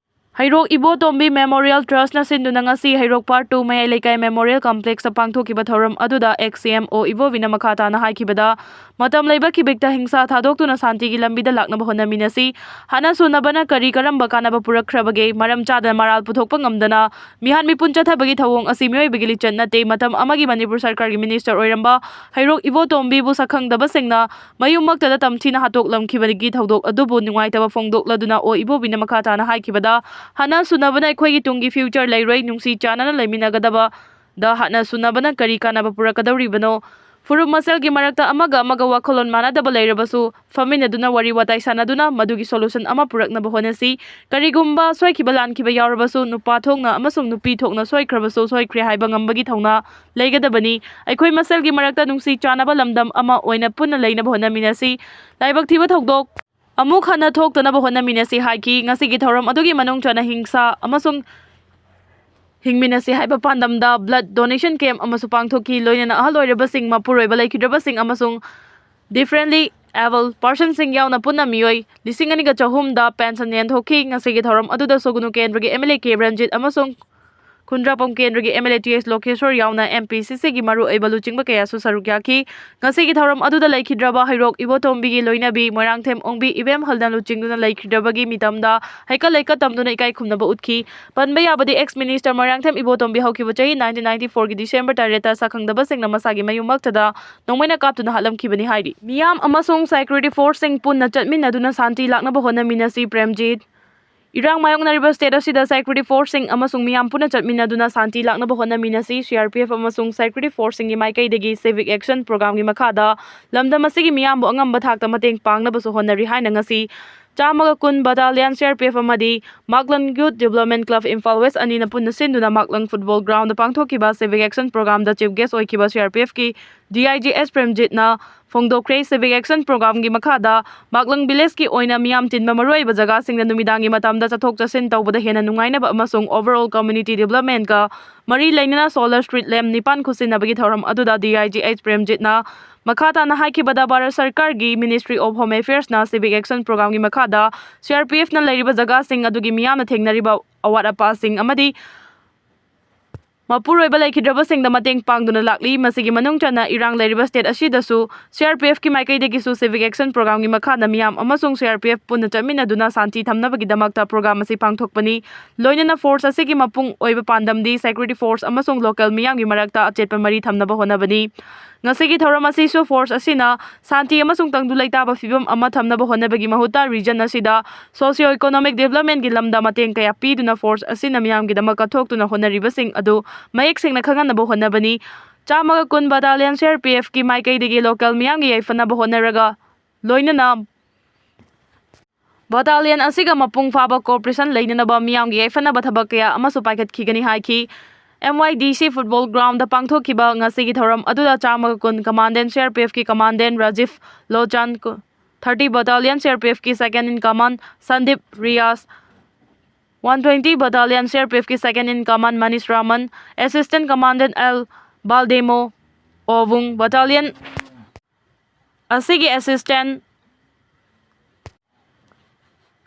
ꯍꯩꯔꯣꯛ ꯏꯕꯣꯇꯣꯝꯕꯤ Memorial Trust ꯅ ꯁꯤꯟꯗꯨꯅ ꯉꯁꯤ ꯍꯩꯔꯣꯛ Part two ꯃꯌꯥꯏ ꯂꯩꯀꯥꯏ Memorial Complex ꯇ ꯄꯥꯡꯊꯣꯛꯈꯤꯕ ꯊꯧꯔꯝ ꯑꯗꯨꯗ Ex C M O ꯏꯕꯣꯕꯤꯅ ꯃꯈꯥ ꯇꯥꯅ ꯍꯥꯏꯈꯤꯕꯗ, ꯃꯇꯝ ꯂꯩꯕ ꯈꯤꯕꯤꯛꯇ ꯍꯤꯡꯁꯥ ꯊꯥꯗꯣꯛꯇꯨꯅ ꯁꯥꯟꯇꯤꯒꯤ ꯂꯝꯕꯤꯗ ꯂꯥꯛꯅꯕ ꯍꯣꯠꯅꯃꯤꯟꯅꯁꯤ꯫ ꯍꯥꯠꯅ ꯁꯨꯅꯕꯅ ꯀꯔꯤ ꯀꯔꯝꯕ ꯀꯥꯟꯅꯕ ꯄꯨꯔꯛꯈ꯭ꯔꯕꯒꯦ? ꯃꯔꯝ ꯆꯥꯗꯅ ꯃꯔꯥꯜ ꯄꯨꯊꯣꯛꯄ ꯉꯝꯗꯅ ꯃꯤꯍꯥꯠ ꯃꯤꯄꯨꯟ ꯆꯠꯊꯕꯒꯤ ꯊꯧꯑꯣꯡ ꯑꯁꯤ ꯃꯤꯑꯣꯏꯕꯒꯤ ꯂꯤꯆꯠ ꯅꯠꯇꯦ꯫ ꯃꯇꯝ ꯑꯃꯒꯤ ꯃꯅꯤꯄꯨꯔ ꯁꯔꯀꯥꯔꯒꯤ Minister ꯑꯣꯏꯔꯝꯕ ꯍꯩꯔꯣꯛ ꯏꯕꯣꯇꯣꯝꯕꯤꯕꯨ ꯁꯛꯈꯪꯗꯕꯁꯤꯡꯅ ꯃꯌꯨꯝꯃꯛꯇꯗ ꯇꯝꯊꯤꯅ ꯍꯥꯠꯇꯣꯛꯂꯝꯈꯤꯕꯒꯤ ꯊꯧꯗꯣꯛ ꯑꯗꯨꯕꯨ ꯅꯨꯡꯉꯥꯏꯇꯕ ꯐꯣꯡꯗꯣꯛꯂꯗꯨꯅ ꯑꯣ ꯏꯕꯣꯕꯤꯅ ꯃꯈꯥ ꯇꯥꯅ ꯍꯥꯏꯈꯤꯕꯗ, ꯍꯥꯠꯅ ꯁꯨꯅꯕꯅ ꯑꯩꯈꯣꯏꯒꯤ ꯇꯨꯡꯒꯤ future ꯂꯩꯔꯣꯏ꯫ ꯅꯨꯡꯁꯤ ꯆꯥꯟꯅꯅ ꯂꯩꯃꯤꯟꯅꯒꯗꯕꯗ ꯍꯥꯠꯅ ꯁꯨꯅꯕꯅ ꯀꯔꯤ ꯀꯥꯟꯅꯕ ꯄꯨꯔꯛꯀꯗꯧꯔꯤꯕꯅꯣ? ꯐꯨꯔꯨꯞ ꯃꯁꯦꯜꯒꯤ ꯃꯔꯛꯇ ꯑꯃꯒ ꯑꯃꯒ ꯋꯥꯈꯜꯂꯣꯟ ꯃꯥꯟꯅꯗꯕ ꯂꯩꯔꯕꯁꯨ, ꯐꯝꯃꯤꯟꯅꯗꯨꯅ ꯋꯥꯔꯤ ꯋꯥꯇꯥꯏ ꯁꯥꯟꯅꯗꯨꯅ ꯃꯗꯨꯒꯤ solution ꯑꯃ ꯄꯨꯔꯛꯅꯕ ꯍꯣꯠꯅꯁꯤ꯫ ꯀꯔꯤꯒꯨꯝꯕ ꯁꯣꯏꯈꯤꯕ ꯂꯥꯟꯈꯤꯕ ꯌꯥꯎꯔꯕꯁꯨ, ꯅꯨꯄꯥ ꯊꯣꯛꯅ ꯑꯃꯁꯨꯡ ꯅꯨꯄꯤ ꯊꯣꯛꯅ ꯁꯣꯏꯈ꯭ꯔꯕꯁꯨ ꯁꯣꯏꯈ꯭ꯔꯦ ꯍꯥꯏꯕ ꯉꯝꯕꯒꯤ ꯊꯧꯅꯥ ꯂꯩꯒꯗꯕꯅꯤ꯫ ꯑꯩꯈꯣꯏ ꯃꯁꯦꯜꯒꯤ ꯃꯔꯛꯇ ꯅꯨꯡꯁꯤ ꯆꯥꯟꯅꯕ ꯂꯝꯗꯝ ꯑꯃ ꯑꯣꯏꯅ ꯄꯨꯟꯅ ꯂꯩꯅꯕ ꯍꯣꯠꯅꯃꯤꯟꯅꯁꯤ꯫ ꯂꯥꯏꯕꯛ ꯊꯤꯕ ꯊꯧꯗꯣꯛ ꯑꯃꯨꯛ ꯍꯟꯅ ꯊꯣꯛꯇꯅꯕ ꯍꯣꯠꯅꯃꯤꯟꯅꯁꯤ ꯍꯥꯏꯈꯤ꯫ ꯉꯁꯤꯒꯤ ꯊꯧꯔꯝ ꯑꯗꯨꯒꯤ ꯃꯅꯨꯡ ꯆꯟꯅ ꯍꯤꯡꯁꯥ ꯑꯃꯁꯨꯡ ꯍꯤꯡꯃꯤꯟꯅꯁꯤ ꯍꯥꯏꯕ ꯄꯥꯟꯗꯝꯗ blood donation camp ꯑꯃꯁꯨ ꯄꯥꯡꯊꯣꯛꯈꯤ꯫ ꯂꯣꯏꯅꯅ ꯑꯍꯜ ꯑꯣꯏꯔꯕꯁꯤꯡ, ꯃꯄꯨꯔꯣꯏꯕ ꯂꯩꯈꯤꯗ꯭ꯔꯕꯁꯤꯡ ꯑꯃꯁꯨꯡ differently abled personꯁꯤꯡ ꯌꯥꯎꯅ ꯄꯨꯟꯅ ꯃꯤꯑꯣꯏ ꯂꯤꯁꯤꯡ ꯑꯅꯤꯒ ꯆꯍꯨꯝꯗ pension ꯌꯦꯟꯊꯣꯛꯈꯤ꯫ ꯉꯁꯤꯒꯤ ꯊꯧꯔꯝ ꯑꯗꯨꯗ ꯁꯣꯒꯨꯅꯨ ꯀꯦꯟꯗ꯭ꯔꯒꯤ M L A K Ranjit ꯑꯃꯁꯨꯡ ꯈꯨꯟꯗ꯭ꯔꯥꯛꯄꯝ ꯀꯦꯟꯗ꯭ꯔꯒꯤ ꯑꯦꯝ ꯑꯦꯜ ꯑꯦ ꯇꯤ ꯑꯦꯁ ꯂꯣꯀꯦꯁꯣꯔ ꯌꯥꯎꯅ ꯑꯦꯝ ꯄꯤ ꯁꯤ ꯁꯤꯒꯤ ꯃꯔꯨꯑꯣꯏꯕ ꯂꯨꯆꯤꯡꯕ ꯀꯌꯥꯁꯨ ꯁꯔꯨꯛ ꯌꯥꯈꯤ꯫ ꯉꯁꯤꯒꯤ ꯊꯧꯔꯝ ꯑꯗꯨꯗ ꯂꯩꯈꯤꯗ꯭ꯔꯕ ꯍꯩꯔꯣꯛ ꯏꯕꯣꯇꯣꯝꯕꯤꯒꯤ ꯂꯣꯏꯅꯕꯤ ꯃꯣꯏꯔꯥꯡꯊꯦꯝ ꯑꯣꯡꯕꯤ ꯏꯕꯦꯝꯍꯜꯅ ꯂꯨꯆꯤꯡꯗꯨꯅ ꯂꯩꯈꯤꯗ꯭ꯔꯕꯒꯤ ꯃꯤꯇꯝꯗ ꯍꯩꯀꯠ ꯂꯩꯀꯠ ꯇꯝꯗꯨꯅ ꯏꯀꯥꯏ ꯈꯨꯝꯅꯕ ꯎꯠꯈꯤ꯫ ꯄꯟꯕ ꯌꯥꯕꯗꯤ, ꯑꯦꯛꯁ ꯃꯤꯅꯤꯁꯇꯔ ꯃꯣꯏꯔꯥꯡꯊꯦꯝ ꯏꯕꯣꯇꯣꯝꯕꯤ ꯍꯧꯈꯤꯕ ꯆꯍꯤ ꯅꯥꯏꯟꯇꯤꯟ ꯅꯥꯏꯟꯇꯤ ꯐꯣꯔꯒꯤ ꯗꯤꯁꯦꯝꯕꯔ ꯇꯔꯦꯠꯇ ꯁꯛꯈꯪꯗꯕꯁꯤꯡꯅ ꯃꯁꯥꯒꯤ ꯃꯌꯨꯝꯃꯛꯇꯗ ꯅꯣꯡꯃꯩꯅ ꯀꯥꯞꯇꯨꯅ ꯍꯥꯠꯂꯝꯈꯤꯕꯅꯤ ꯍꯥꯏꯔꯤ꯫ ꯃꯤꯌꯥꯝ ꯑꯃꯁꯨꯡ ꯁꯦꯀ꯭ꯌꯨꯔꯤꯇꯤ ꯐꯣꯔꯁꯁꯤꯡ ꯄꯨꯟꯅ ꯆꯠꯃꯤꯟꯅꯗꯨꯅ ꯁꯥꯟꯇꯤ ꯂꯥꯛꯅꯕ ꯍꯣꯠꯅꯃꯤꯟꯅꯁꯤ, ꯄ꯭ꯔꯦꯝꯖꯤꯠ꯫ ꯏꯔꯥꯡ ꯃꯥꯌꯣꯛꯅꯔꯤꯕ ꯁ꯭ꯇꯦꯠ ꯑꯁꯤꯗ ꯁꯦꯀ꯭ꯌꯨꯔꯤꯇꯤ ꯐꯣꯔꯁꯁꯤꯡ ꯑꯃꯁꯨꯡ ꯃꯤꯌꯥꯝ ꯄꯨꯟꯅ ꯆꯠꯃꯤꯟꯅꯗꯨꯅ ꯁꯥꯟꯇꯤ ꯂꯥꯛꯅꯕ ꯍꯣꯠꯅꯃꯤꯟꯅꯁꯤ꯫ ꯁꯤ ꯑꯥꯔ ꯄꯤ ꯑꯦꯐ ꯑꯃꯁꯨꯡ ꯁꯦꯀ꯭ꯌꯨꯔꯤꯇꯤ ꯐꯣꯔꯁꯁꯤꯡꯒꯤ ꯃꯥꯏꯀꯩꯗꯒꯤ ꯁꯤꯚꯤꯛ ꯑꯦꯛꯁꯟ ꯄ꯭ꯔꯣꯒ꯭ꯔꯥꯝꯒꯤ ꯃꯈꯥꯗ ꯂꯝꯗꯝ ꯑꯁꯤꯒꯤ ꯃꯤꯌꯥꯝꯕꯨ ꯑꯉꯝꯕ ꯊꯥꯛꯇ ꯃꯇꯦꯡ ꯄꯥꯡꯅꯕꯁꯨ ꯍꯣꯠꯅꯔꯤ ꯍꯥꯏꯅ ꯉꯁꯤ ꯆꯥꯝꯃꯒ ꯀꯨꯟ ꯕꯇꯥꯂꯤꯌꯟ ꯁꯤ ꯑꯥꯔ ꯄꯤ ꯑꯦꯐ ꯑꯃꯗꯤ Maklang youth development club Imphal west ꯑꯅꯤꯅ ꯄꯨꯟꯅ ꯁꯤꯟꯗꯨꯅ ꯃꯥꯛꯂꯪ ꯐꯨꯠꯕꯣꯜ ꯒ꯭ꯔꯥꯎꯟꯗ ꯄꯥꯡꯊꯣꯛꯈꯤꯕ ꯁꯤꯚꯤꯛ ꯑꯦꯛꯁꯟ ꯄ꯭ꯔꯣꯒ꯭ꯔꯥꯝꯗ ꯆꯤꯐ ꯒꯦꯁ ꯑꯣꯏꯈꯤꯕ ꯁꯤ ꯑꯥꯔ ꯄꯤ ꯑꯦꯐꯀꯤ ꯗꯤ ꯑꯥꯏ ꯖꯤ ꯑꯦꯁ ꯄ꯭ꯔꯦꯝꯖꯤꯠꯅ ꯐꯣꯡꯗꯣꯛꯈ꯭ꯔꯦ꯫ ꯁꯤꯚꯤꯛ ꯑꯦꯛꯁꯟ ꯄ꯭ꯔꯣꯒ꯭ꯔꯥꯝꯒꯤ ꯃꯈꯥꯗ ꯃꯥꯛꯂꯪ ꯚꯤꯂꯦꯖꯀꯤ ꯑꯣꯏꯅ ꯃꯤꯌꯥꯝ ꯇꯤꯟꯕ ꯃꯔꯨꯑꯣꯏꯕ ꯖꯒꯥꯁꯤꯡꯗ ꯅꯨꯃꯤꯗꯥꯡꯒꯤ ꯃꯇꯝꯗ ꯆꯠꯊꯣꯛ ꯆꯠꯁꯤꯟ ꯇꯧꯕꯗ ꯍꯦꯟꯅ ꯅꯨꯡꯉꯥꯏꯅꯕ ꯑꯃꯁꯨꯡ overall community developmentꯀ ꯃꯔꯤ ꯂꯩꯅꯅ solar street lamp ꯅꯤꯄꯥꯟ ꯈꯨꯠꯁꯤꯟꯅꯕꯒꯤ ꯊꯧꯔꯝ ꯑꯗꯨꯗ ꯗꯤ ꯑꯥꯏ ꯖꯤ ꯑꯩꯆ ꯄ꯭ꯔꯦꯝꯖꯤꯠꯅ ꯃꯈꯥ ꯇꯥꯅ ꯍꯥꯏꯈꯤꯕꯗ, ꯚꯥꯔꯠ ꯁꯔꯀꯥꯔꯒꯤ Ministry of Home Affairsꯅ ꯁꯤꯚꯤꯛ ꯑꯦꯛꯁꯟ ꯄ꯭ꯔꯣꯒ꯭ꯔꯥꯝꯒꯤ ꯃꯈꯥꯗ ꯁꯤ ꯑꯥꯔ ꯄꯤ ꯑꯦꯐꯅ ꯂꯩꯔꯤꯕ ꯖꯒꯥꯁꯤꯡ ꯑꯗꯨꯒꯤ ꯃꯤꯌꯥꯝꯅ ꯊꯦꯡꯅꯔꯤꯕ ꯑꯋꯥꯠ ꯑꯄꯥꯁꯤꯡ ꯑꯃꯗꯤ ꯃꯄꯨꯔꯣꯏꯕ ꯂꯩꯈꯤꯗ꯭ꯔꯕꯁꯤꯡꯗ ꯃꯇꯦꯡ ꯄꯥꯡꯗꯨꯅ ꯂꯥꯛꯂꯤ꯫ ꯃꯁꯤꯒꯤ ꯃꯅꯨꯡ ꯆꯟꯅ ꯏꯔꯥꯡ ꯂꯩꯔꯤꯕ ꯁ꯭ꯇꯦꯠ ꯑꯁꯤꯗꯁꯨ ꯁꯤ ꯑꯥꯔ ꯄꯤ ꯑꯦꯐꯀꯤ ꯃꯥꯏꯀꯩꯗꯒꯤꯁꯨ ꯁꯤꯚꯤꯛ ꯑꯦꯛꯁꯟ ꯄ꯭ꯔꯣꯒ꯭ꯔꯥꯝꯒꯤ ꯃꯈꯥꯗ ꯃꯤꯌꯥꯝ ꯑꯃꯁꯨꯡ ꯁꯤ ꯑꯥꯔ ꯄꯤ ꯑꯦꯐ ꯄꯨꯟꯅ ꯆꯠꯃꯤꯟꯅꯗꯨꯅ ꯁꯥꯟꯇꯤ ꯊꯝꯅꯕꯒꯤꯗꯃꯛꯇ ꯄ꯭ꯔꯣꯒ꯭ꯔꯥꯝ ꯑꯁꯤ ꯄꯥꯡꯊꯣꯛꯄꯅꯤ꯫ ꯂꯣꯏꯅꯅ ꯐꯣꯔꯁ ꯑꯁꯤꯒꯤ ꯃꯄꯨꯡ ꯑꯣꯏꯕ ꯄꯥꯟꯗꯝꯗꯤ ꯁꯦꯀ꯭ꯌꯨꯔꯤꯇꯤ ꯐꯣꯔꯁ ꯑꯃꯁꯨꯡ ꯂꯣꯀꯦꯜ ꯃꯤꯌꯥꯝꯒꯤ ꯃꯔꯛꯇ ꯑꯆꯦꯠꯄ ꯃꯔꯤ ꯊꯝꯅꯕ ꯍꯣꯠꯅꯕꯅꯤ꯫ ꯉꯁꯤꯒꯤ ꯊꯧꯔꯝ ꯑꯁꯤꯁꯨ ꯐꯣꯔꯁ ꯑꯁꯤꯅ ꯁꯥꯟꯇꯤ ꯑꯃꯁꯨꯡ ꯇꯪꯗꯨ ꯂꯩꯇꯥꯕ ꯐꯤꯕꯝ ꯑꯃ ꯊꯝꯅꯕ ꯍꯣꯠꯅꯕꯒꯤ ꯃꯍꯨꯠꯇ ꯔꯤꯖꯟ ꯑꯁꯤꯗ socio economic developmentꯀꯤ ꯂꯝꯗ ꯃꯇꯦꯡ ꯀꯌꯥ ꯄꯤꯗꯨꯅ ꯐꯣꯔꯁ ꯑꯁꯤꯅ ꯃꯤꯌꯥꯝꯒꯤꯗꯃꯛ ꯀꯠꯊꯣꯛꯇꯨꯅ ꯍꯣꯠꯅꯔꯤꯕꯁꯤꯡ ꯑꯗꯨ ꯃꯌꯦꯛ ꯁꯦꯡꯅ ꯈꯪꯍꯟꯅꯕ ꯍꯣꯠꯅꯕꯅꯤ꯫ ꯆꯥꯝꯃꯒ ꯀꯨꯟ ꯕꯇꯥꯂꯤꯌꯟ ꯁꯤ ꯑꯥꯔ ꯄꯤ ꯑꯦꯐꯀꯤ ꯃꯥꯏꯀꯩꯗꯒꯤ ꯂꯣꯀꯦꯜ ꯃꯤꯌꯥꯝꯒꯤ ꯌꯥꯏꯐꯅꯕ ꯍꯣꯠꯅꯔꯒ ꯂꯣꯏꯅꯅ ꯕꯇꯥꯂꯤꯌꯟ ꯑꯁꯤꯒ ꯃꯄꯨꯡ ꯐꯥꯕ ꯀꯣꯑꯣꯄꯔꯦꯁꯟ ꯂꯩꯅꯅꯕ ꯃꯤꯌꯥꯝꯒꯤ ꯌꯥꯏꯐꯅꯕ ꯊꯕꯛ ꯀꯌꯥ ꯑꯃꯁꯨ ꯄꯥꯏꯈꯠꯈꯤꯒꯅꯤ ꯍꯥꯏꯈꯤ꯫ ꯑꯦꯝ ꯋꯥꯏ ꯗꯤ ꯁꯤ ꯐꯨꯠꯕꯣꯜ ꯒ꯭ꯔꯥꯎꯟꯗ ꯄꯥꯡꯊꯣꯛꯈꯤꯕ ꯉꯁꯤꯒꯤ ꯊꯧꯔꯝ ꯑꯗꯨꯗ ꯆꯥꯝꯃꯒ ꯀꯨꯟ ꯀꯃꯥꯟꯗꯦꯟ ꯁꯤ ꯑꯥꯔ ꯄꯤ ꯑꯦꯐꯀꯤ ꯀꯃꯥꯟꯗꯦꯟ ꯔꯥꯖꯤꯐ ꯂꯣꯆꯥꯟ, ꯀꯨ-, thirty battalion C R P ꯑꯦꯐꯀꯤ second in command Sandeep Riyas, one twenty battalion C R P ꯑꯦꯐꯀꯤ second in command Manish Raman, assistant commandant L Baldemo Obung, battalion ꯑꯁꯤꯒꯤ assistant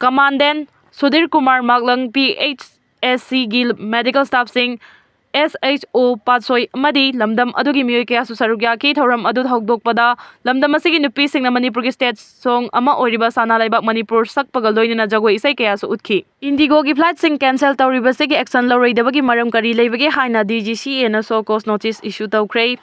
commandant Sudhir Kumar Maklang, P H S ꯁꯤꯒꯤ ꯃꯦꯗꯤꯀꯦꯜ ꯁ꯭ꯇꯥꯐꯁꯤꯡ, ꯑꯦꯁ H ꯑꯣ ꯄꯥꯠꯁꯣꯏ ꯑꯃꯗꯤ ꯂꯝꯗꯝ ꯑꯗꯨꯒꯤ ꯃꯤꯑꯣꯏ ꯀꯌꯥꯁꯨ ꯁꯔꯨꯛ ꯌꯥꯈꯤ꯫ ꯊꯧꯔꯝ ꯑꯗꯨ ꯍꯧꯗꯣꯛꯄꯗ ꯂꯝꯗꯝ ꯑꯁꯤꯒꯤ ꯅꯨꯄꯤꯁꯤꯡꯅ ꯃꯅꯤꯄꯨꯔꯒꯤ ꯁ꯭ꯇꯦꯠ ꯁꯣꯡ ꯑꯃ ꯑꯣꯏꯔꯤꯕ ꯁꯅꯥ ꯂꯩꯕꯥꯛ ꯃꯅꯤꯄꯨꯔ ꯁꯛꯄꯒ ꯂꯣꯏꯅꯅ ꯖꯒꯣꯏ ꯏꯁꯩ ꯀꯌꯥꯁꯨ ꯎꯠꯈꯤ꯫ ꯏꯟꯗꯤꯒꯣꯒꯤ ꯐ꯭ꯂꯥꯏꯠꯁꯤꯡ ꯀꯦꯟꯁꯦꯜ ꯇꯧꯔꯤꯕꯁꯤꯒꯤ ꯑꯦꯛꯁꯟ ꯂꯧꯔꯣꯏꯗꯕꯒꯤ ꯃꯔꯝ ꯀꯔꯤ ꯂꯩꯕꯒꯦ ꯍꯥꯏꯅ ꯗꯤ ꯖꯤ ꯁꯤ ꯑꯦꯅ ꯁꯣ ꯀꯣꯁ ꯅꯣꯇꯤꯁ ꯏꯁꯨ ꯇꯧꯈ꯭ꯔꯦ꯫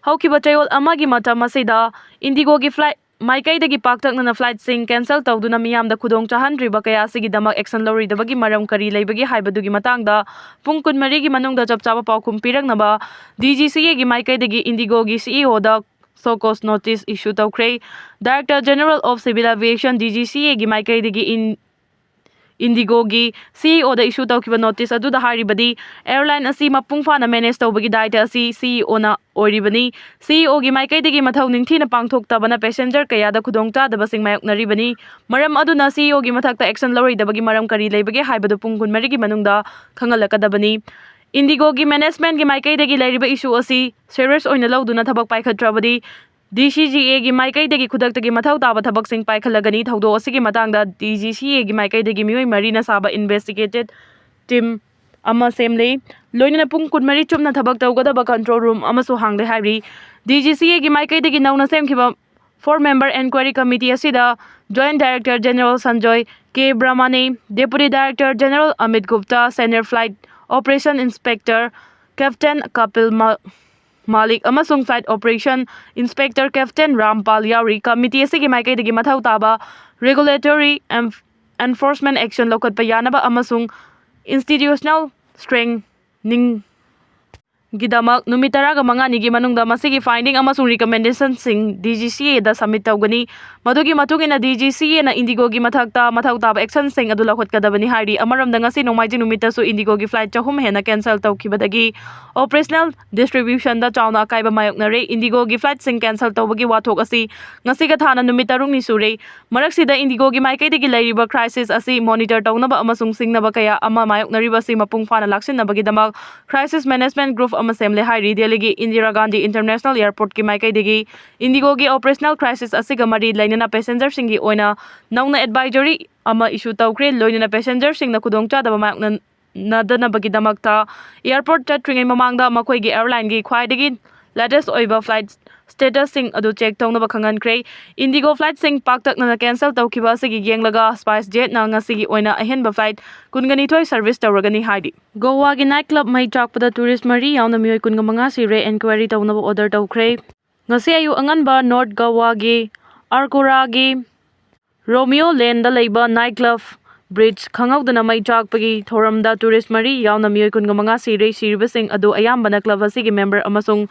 ꯍꯧꯈꯤꯕ ꯆꯌꯣꯜ ꯑꯃꯒꯤ ꯃꯇꯝ ꯑꯁꯤꯗ ꯏꯟꯗꯤꯒꯣꯒꯤ ꯐ꯭ꯂꯥꯏꯠ ꯃꯥꯏꯀꯩꯗꯒꯤ ꯄꯥꯛꯇꯛꯅꯅ ꯐ꯭ꯂꯥꯏꯠꯁꯤꯡ ꯀꯦꯟꯁꯦꯜ ꯇꯧꯗꯨꯅ ꯃꯤꯌꯥꯝꯗ ꯈꯨꯗꯣꯡ ꯆꯥꯍꯟꯗ꯭ꯔꯤꯕ ꯀꯌꯥ ꯑꯁꯤꯒꯤꯗꯃꯛ ꯑꯦꯛꯁꯟ ꯂꯧꯔꯣꯏꯗꯕꯒꯤ ꯃꯔꯝ ꯀꯔꯤ ꯂꯩꯕꯒꯦ ꯍꯥꯏꯕꯗꯨꯒꯤ ꯃꯇꯥꯡꯗ ꯄꯨꯡ ꯀꯨꯟꯃꯔꯤꯒꯤ ꯃꯅꯨꯡꯗ ꯆꯞ ꯆꯥꯕ ꯄꯥꯎꯈꯨꯝ ꯄꯤꯔꯛꯅꯕ ꯗꯤ ꯖꯤ ꯁꯤ ꯑꯦꯒꯤ ꯃꯥꯏꯀꯩꯗꯒꯤ ꯏꯟꯗꯤꯒꯣꯒꯤ ꯁꯤ ꯏ ꯑꯣꯗ ꯁꯣ ꯀꯣꯁ ꯅꯣꯇꯤꯁ ꯏꯁꯨ ꯇꯧꯈ꯭ꯔꯦ꯫ Director general of civil aviation, D G C ꯑꯦꯒꯤ ꯃꯥꯏꯀꯩꯗꯒꯤ ꯏꯟ-, ꯏꯟꯗꯤꯒꯣꯒꯤ ꯁꯤ ꯏ ꯑꯣꯗ ꯏꯁꯨ ꯇꯧꯈꯤꯕ ꯅꯣꯇꯤꯁ ꯑꯗꯨꯗ ꯍꯥꯏꯔꯤꯕꯗꯤ, ꯑꯦꯌꯔꯂꯥꯏꯟ ꯑꯁꯤ ꯃꯄꯨꯡ ꯐꯥꯅ ꯃꯦꯅꯦꯖ ꯇꯧꯕꯒꯤ ꯗꯥꯏꯇ ꯑꯁꯤ ꯁꯤ ꯏ ꯑꯣꯅ ꯑꯣꯏꯔꯤꯕꯅꯤ꯫ ꯁꯤ ꯏ ꯑꯣꯒꯤ ꯃꯥꯏꯀꯩꯗꯒꯤ ꯃꯊꯧ ꯅꯤꯡꯊꯤꯅ ꯄꯥꯡꯊꯣꯛꯇꯕꯅ ꯄꯦꯁꯦꯟꯖꯔ ꯀꯌꯥꯗ ꯈꯨꯗꯣꯡꯆꯥꯗꯕꯁꯤꯡ ꯃꯥꯌꯣꯛꯅꯔꯤꯕꯅꯤ꯫ ꯃꯔꯝ ꯑꯗꯨꯅ ꯁꯤ ꯏ ꯑꯣꯒꯤ ꯃꯊꯛꯇ ꯑꯦꯛꯁꯟ ꯂꯧꯔꯣꯏꯗꯕꯒꯤ ꯃꯔꯝ ꯀꯔꯤ ꯂꯩꯕꯒꯦ ꯍꯥꯏꯕꯗꯨ ꯄꯨꯡ ꯀꯨꯟꯃꯔꯤꯒꯤ ꯃꯅꯨꯡꯗ ꯈꯪꯍꯜꯂꯛꯀꯗꯕꯅꯤ꯫ ꯏꯟꯗꯤꯒꯣꯒꯤ ꯃꯦꯅꯦꯖꯃꯦꯟꯒꯤ ꯃꯥꯏꯀꯩꯗꯒꯤ ꯂꯩꯔꯤꯕ ꯏꯁꯨ ꯑꯁꯤ ꯁꯦꯔꯤꯌꯁ ꯑꯣꯏꯅ ꯂꯧꯗꯨꯅ ꯊꯕꯛ ꯄꯥꯏꯈꯠꯇ꯭ꯔꯕꯗꯤ, ꯗꯤ ꯁꯤ ꯖꯤ ꯑꯦꯒꯤ ꯃꯥꯏꯀꯩꯗꯒꯤ ꯈꯨꯗꯛꯇꯒꯤ ꯃꯊꯧ ꯇꯥꯕ ꯊꯕꯛꯁꯤꯡ ꯄꯥꯏꯈꯠꯂꯒꯅꯤ꯫ ꯊꯧꯗꯣꯛ ꯑꯁꯤꯒꯤ ꯃꯇꯥꯡꯗ ꯗꯤ ꯖꯤ ꯁꯤ ꯑꯦꯒꯤ ꯃꯥꯏꯀꯩꯗꯒꯤ ꯃꯤꯑꯣꯏ ꯃꯔꯤꯅ ꯁꯥꯕ ꯏꯟꯚꯦꯁꯇꯤꯒꯦꯇꯤꯚ ꯇꯤꯝ ꯑꯃ ꯁꯦꯝꯂꯦ꯫ ꯂꯣꯏꯅꯅ ꯄꯨꯡ ꯀꯨꯟꯃꯔꯤ ꯆꯨꯞꯅ ꯊꯕꯛ ꯇꯧꯒꯗꯕ ꯀꯟꯇ꯭ꯔꯣꯜ ꯔꯨꯝ ꯑꯃꯁꯨ ꯍꯥꯡꯂꯦ ꯍꯥꯏꯔꯤ꯫ ꯗꯤ ꯖꯤ ꯁꯤ ꯑꯦꯒꯤ ꯃꯥꯏꯀꯩꯗꯒꯤ ꯅꯧꯅ ꯁꯦꯝꯈꯤꯕ ꯐꯣꯔ ꯃꯦꯝꯕꯔ ꯑꯦꯟꯀ꯭ꯋꯥꯏꯔꯤ ꯀꯃꯤꯇꯤ ꯑꯁꯤꯗ joint director general Sanjoy K Brahmani, deputy director general Amit Gupta, senior flight operation inspector captain Kapil ꯃ-, ꯃꯥꯂꯤꯛ ꯑꯃꯁꯨꯡ flight operation inspector captain Rampal ꯌꯥꯎꯔꯤ꯫ ꯀꯃꯤꯇꯤ ꯑꯁꯤꯒꯤ ꯃꯥꯏꯀꯩꯗꯒꯤ ꯃꯊꯧ ꯇꯥꯕ ꯔꯦꯒꯨꯂꯦꯇꯣꯔꯤ ꯑꯦꯟꯐꯣꯔꯁꯃꯦꯟ ꯑꯦꯛꯁꯟ ꯂꯧꯈꯠꯄ ꯌꯥꯅꯕ ꯑꯃꯁꯨꯡ ꯏꯟꯁꯇꯤꯇ꯭ꯌꯨꯁꯅꯦꯜ ꯁ꯭ꯇꯔꯦꯡꯊꯅꯤꯡꯒꯤꯗꯃꯛ ꯅꯨꯃꯤꯠ ꯇꯔꯥꯒ ꯃꯉꯥꯅꯤꯒꯤ ꯃꯅꯨꯡꯗ ꯃꯁꯤꯒꯤ ꯐꯥꯏꯟꯗꯤꯡ ꯑꯃꯁꯨꯡ ꯔꯤꯀꯃꯦꯟꯗꯦꯁꯟꯁꯤꯡ ꯗꯤ ꯖꯤ ꯁꯤ ꯑꯦꯗ ꯁꯕꯃꯤꯠ ꯇꯧꯒꯅꯤ꯫ ꯃꯗꯨꯒꯤ ꯃꯇꯨꯡ ꯏꯟꯅ ꯗꯤ ꯖꯤ ꯁꯤ ꯑꯦꯅ ꯏꯟꯗꯤꯒꯣꯒꯤ ꯃꯊꯛꯇ ꯃꯊꯧ ꯇꯥꯕ ꯑꯦꯛꯁꯟꯁꯤꯡ ꯑꯗꯨ ꯂꯧꯈꯠꯀꯗꯕꯅꯤ ꯍꯥꯏꯔꯤ꯫ ꯑꯃꯔꯣꯝꯗ, ꯉꯁꯤ ꯅꯣꯡꯃꯥꯏꯖꯤꯡ ꯅꯨꯃꯤꯠꯇꯁꯨ ꯏꯟꯗꯤꯒꯣꯒꯤ ꯐ꯭ꯂꯥꯏꯠ ꯆꯍꯨꯝ ꯍꯦꯟꯅ ꯀꯦꯟꯁꯦꯜ ꯇꯧꯈꯤꯕꯗꯒꯤ ꯑꯣꯄꯔꯦꯁꯅꯦꯜ ꯗꯤꯁꯇ꯭ꯔꯤꯕ꯭ꯌꯨꯁꯟꯗ ꯆꯥꯎꯅ ꯑꯀꯥꯏꯕ ꯃꯥꯌꯣꯛꯅꯔꯦ꯫ ꯏꯟꯗꯤꯒꯣꯒꯤ ꯐ꯭ꯂꯥꯏꯠꯁꯤꯡ ꯀꯦꯟꯁꯦꯜ ꯇꯧꯕꯒꯤ ꯋꯥꯊꯣꯛ ꯑꯁꯤ ꯉꯁꯤꯒ ꯊꯥꯅ ꯅꯨꯃꯤꯠ ꯇꯔꯨꯛꯅꯤ ꯁꯨꯔꯦ꯫ ꯃꯔꯛꯁꯤꯗ ꯏꯟꯗꯤꯒꯣꯒꯤ ꯃꯥꯏꯀꯩꯗꯒꯤ ꯂꯩꯔꯤꯕ ꯀ꯭ꯔꯥꯏꯁꯤꯁ ꯑꯁꯤ ꯃꯣꯅꯤꯇꯔ ꯇꯧꯅꯕ ꯑꯃꯁꯨꯡ ꯁꯤꯡꯅꯕ ꯀꯌꯥ ꯑꯃ ꯃꯥꯌꯣꯛꯅꯔꯤꯕ ꯑꯁꯤ ꯃꯄꯨꯡ ꯐꯥꯅ ꯂꯥꯛꯁꯤꯟꯅꯕꯒꯤꯗꯃꯛ ꯀ꯭ꯔꯥꯏꯁꯤꯁ ꯃꯦꯅꯦꯖꯃꯦꯟꯠ ꯒ꯭ꯔꯨꯞ ꯑꯃ ꯁꯦꯝꯂꯦ ꯍꯥꯏꯔꯤ꯫ ꯗꯦꯜꯂꯤꯒꯤ ꯏꯟꯗꯤꯔꯥ ꯒꯥꯟꯙꯤ ꯏꯟꯇꯔꯅꯦꯁꯅꯦꯜ ꯑꯦꯌꯔꯄꯣꯔꯠꯀꯤ ꯃꯥꯏꯀꯩꯗꯒꯤ ꯏꯟꯗꯤꯒꯣꯒꯤ ꯑꯣꯄꯔꯦꯁꯅꯦꯜ ꯀ꯭ꯔꯥꯏꯁꯤꯁ ꯑꯁꯤꯒ ꯃꯔꯤ ꯂꯩꯅꯅ ꯄꯦꯁꯦꯟꯖꯔꯁꯤꯡꯒꯤ ꯑꯣꯏꯅ ꯅꯧꯅ ꯑꯦꯗꯚꯥꯏꯖꯔꯤ ꯑꯃ ꯏꯁꯨ ꯇꯧꯈ꯭ꯔꯦ꯫ ꯂꯣꯏꯅꯅ ꯄꯦꯁꯦꯟꯖꯔꯁꯤꯡꯅ ꯈꯨꯗꯣꯡꯆꯥꯗꯕ ꯃꯥꯌꯣꯛꯅ-, ꯅꯗꯅꯕꯒꯤꯗꯃꯛꯇ airport ꯆꯠꯇ꯭ꯔꯤꯉꯩ ꯃꯃꯥꯡꯗ ꯃꯈꯣꯏꯒꯤ airline ꯒꯤ ꯈ꯭ꯋꯥꯏꯗꯒꯤ latest ꯑꯣꯏꯕ flight status ꯁꯤꯡ ꯑꯗꯨ check ꯇꯧꯅꯕ ꯈꯪꯍꯟꯈ꯭ꯔꯦ꯫ IndiGo flight ꯁꯤꯡ ꯄꯥꯛꯇꯛꯅꯅ cancel ꯇꯧꯈꯤꯕ ꯑꯁꯤꯒꯤ ꯌꯦꯡꯂꯒ SpiceJet ꯅ ꯉꯁꯤꯒꯤ ꯑꯣꯏꯅ ꯑꯍꯦꯟꯕ flight ꯀꯨꯟꯒ ꯅꯤꯊꯣꯏ service ꯇꯧꯔꯒꯅꯤ ꯍꯥꯏꯔꯤ꯫ ꯒꯣꯋꯥꯒꯤ night club ꯃꯩ ꯆꯥꯛꯄꯗ tourist ꯃꯔꯤ ꯌꯥꯎꯅ ꯃꯤꯑꯣꯏ ꯀꯨꯟꯒ ꯃꯉꯥ ꯁꯤꯔꯦ, inquiry ꯇꯧꯅꯕ order ꯇꯧꯈ꯭ꯔꯦ꯫ ꯉꯁꯤ ꯑꯌꯨꯛ ꯑꯉꯟꯕ North ꯒꯣꯋꯥꯒꯤ ꯑꯥꯔꯀꯣꯔꯥꯒꯤ Romeo Lane ꯗ ꯂꯩꯕ night club Bridge ꯈꯪꯍꯧꯗꯅ ꯃꯩ ꯆꯥꯛꯄꯒꯤ ꯊꯧꯔꯝꯗ tourist ꯃꯔꯤ ꯌꯥꯎꯅ ꯃꯤꯑꯣꯏ ꯀꯨꯟꯒ ꯃꯉꯥ ꯁꯤꯔꯦ꯫ ꯁꯤꯔꯤꯕꯁꯤꯡ ꯑꯗꯨ ꯑꯌꯥꯝꯕꯅ club ꯑꯁꯤꯒꯤ member ꯑꯃꯁꯨꯡ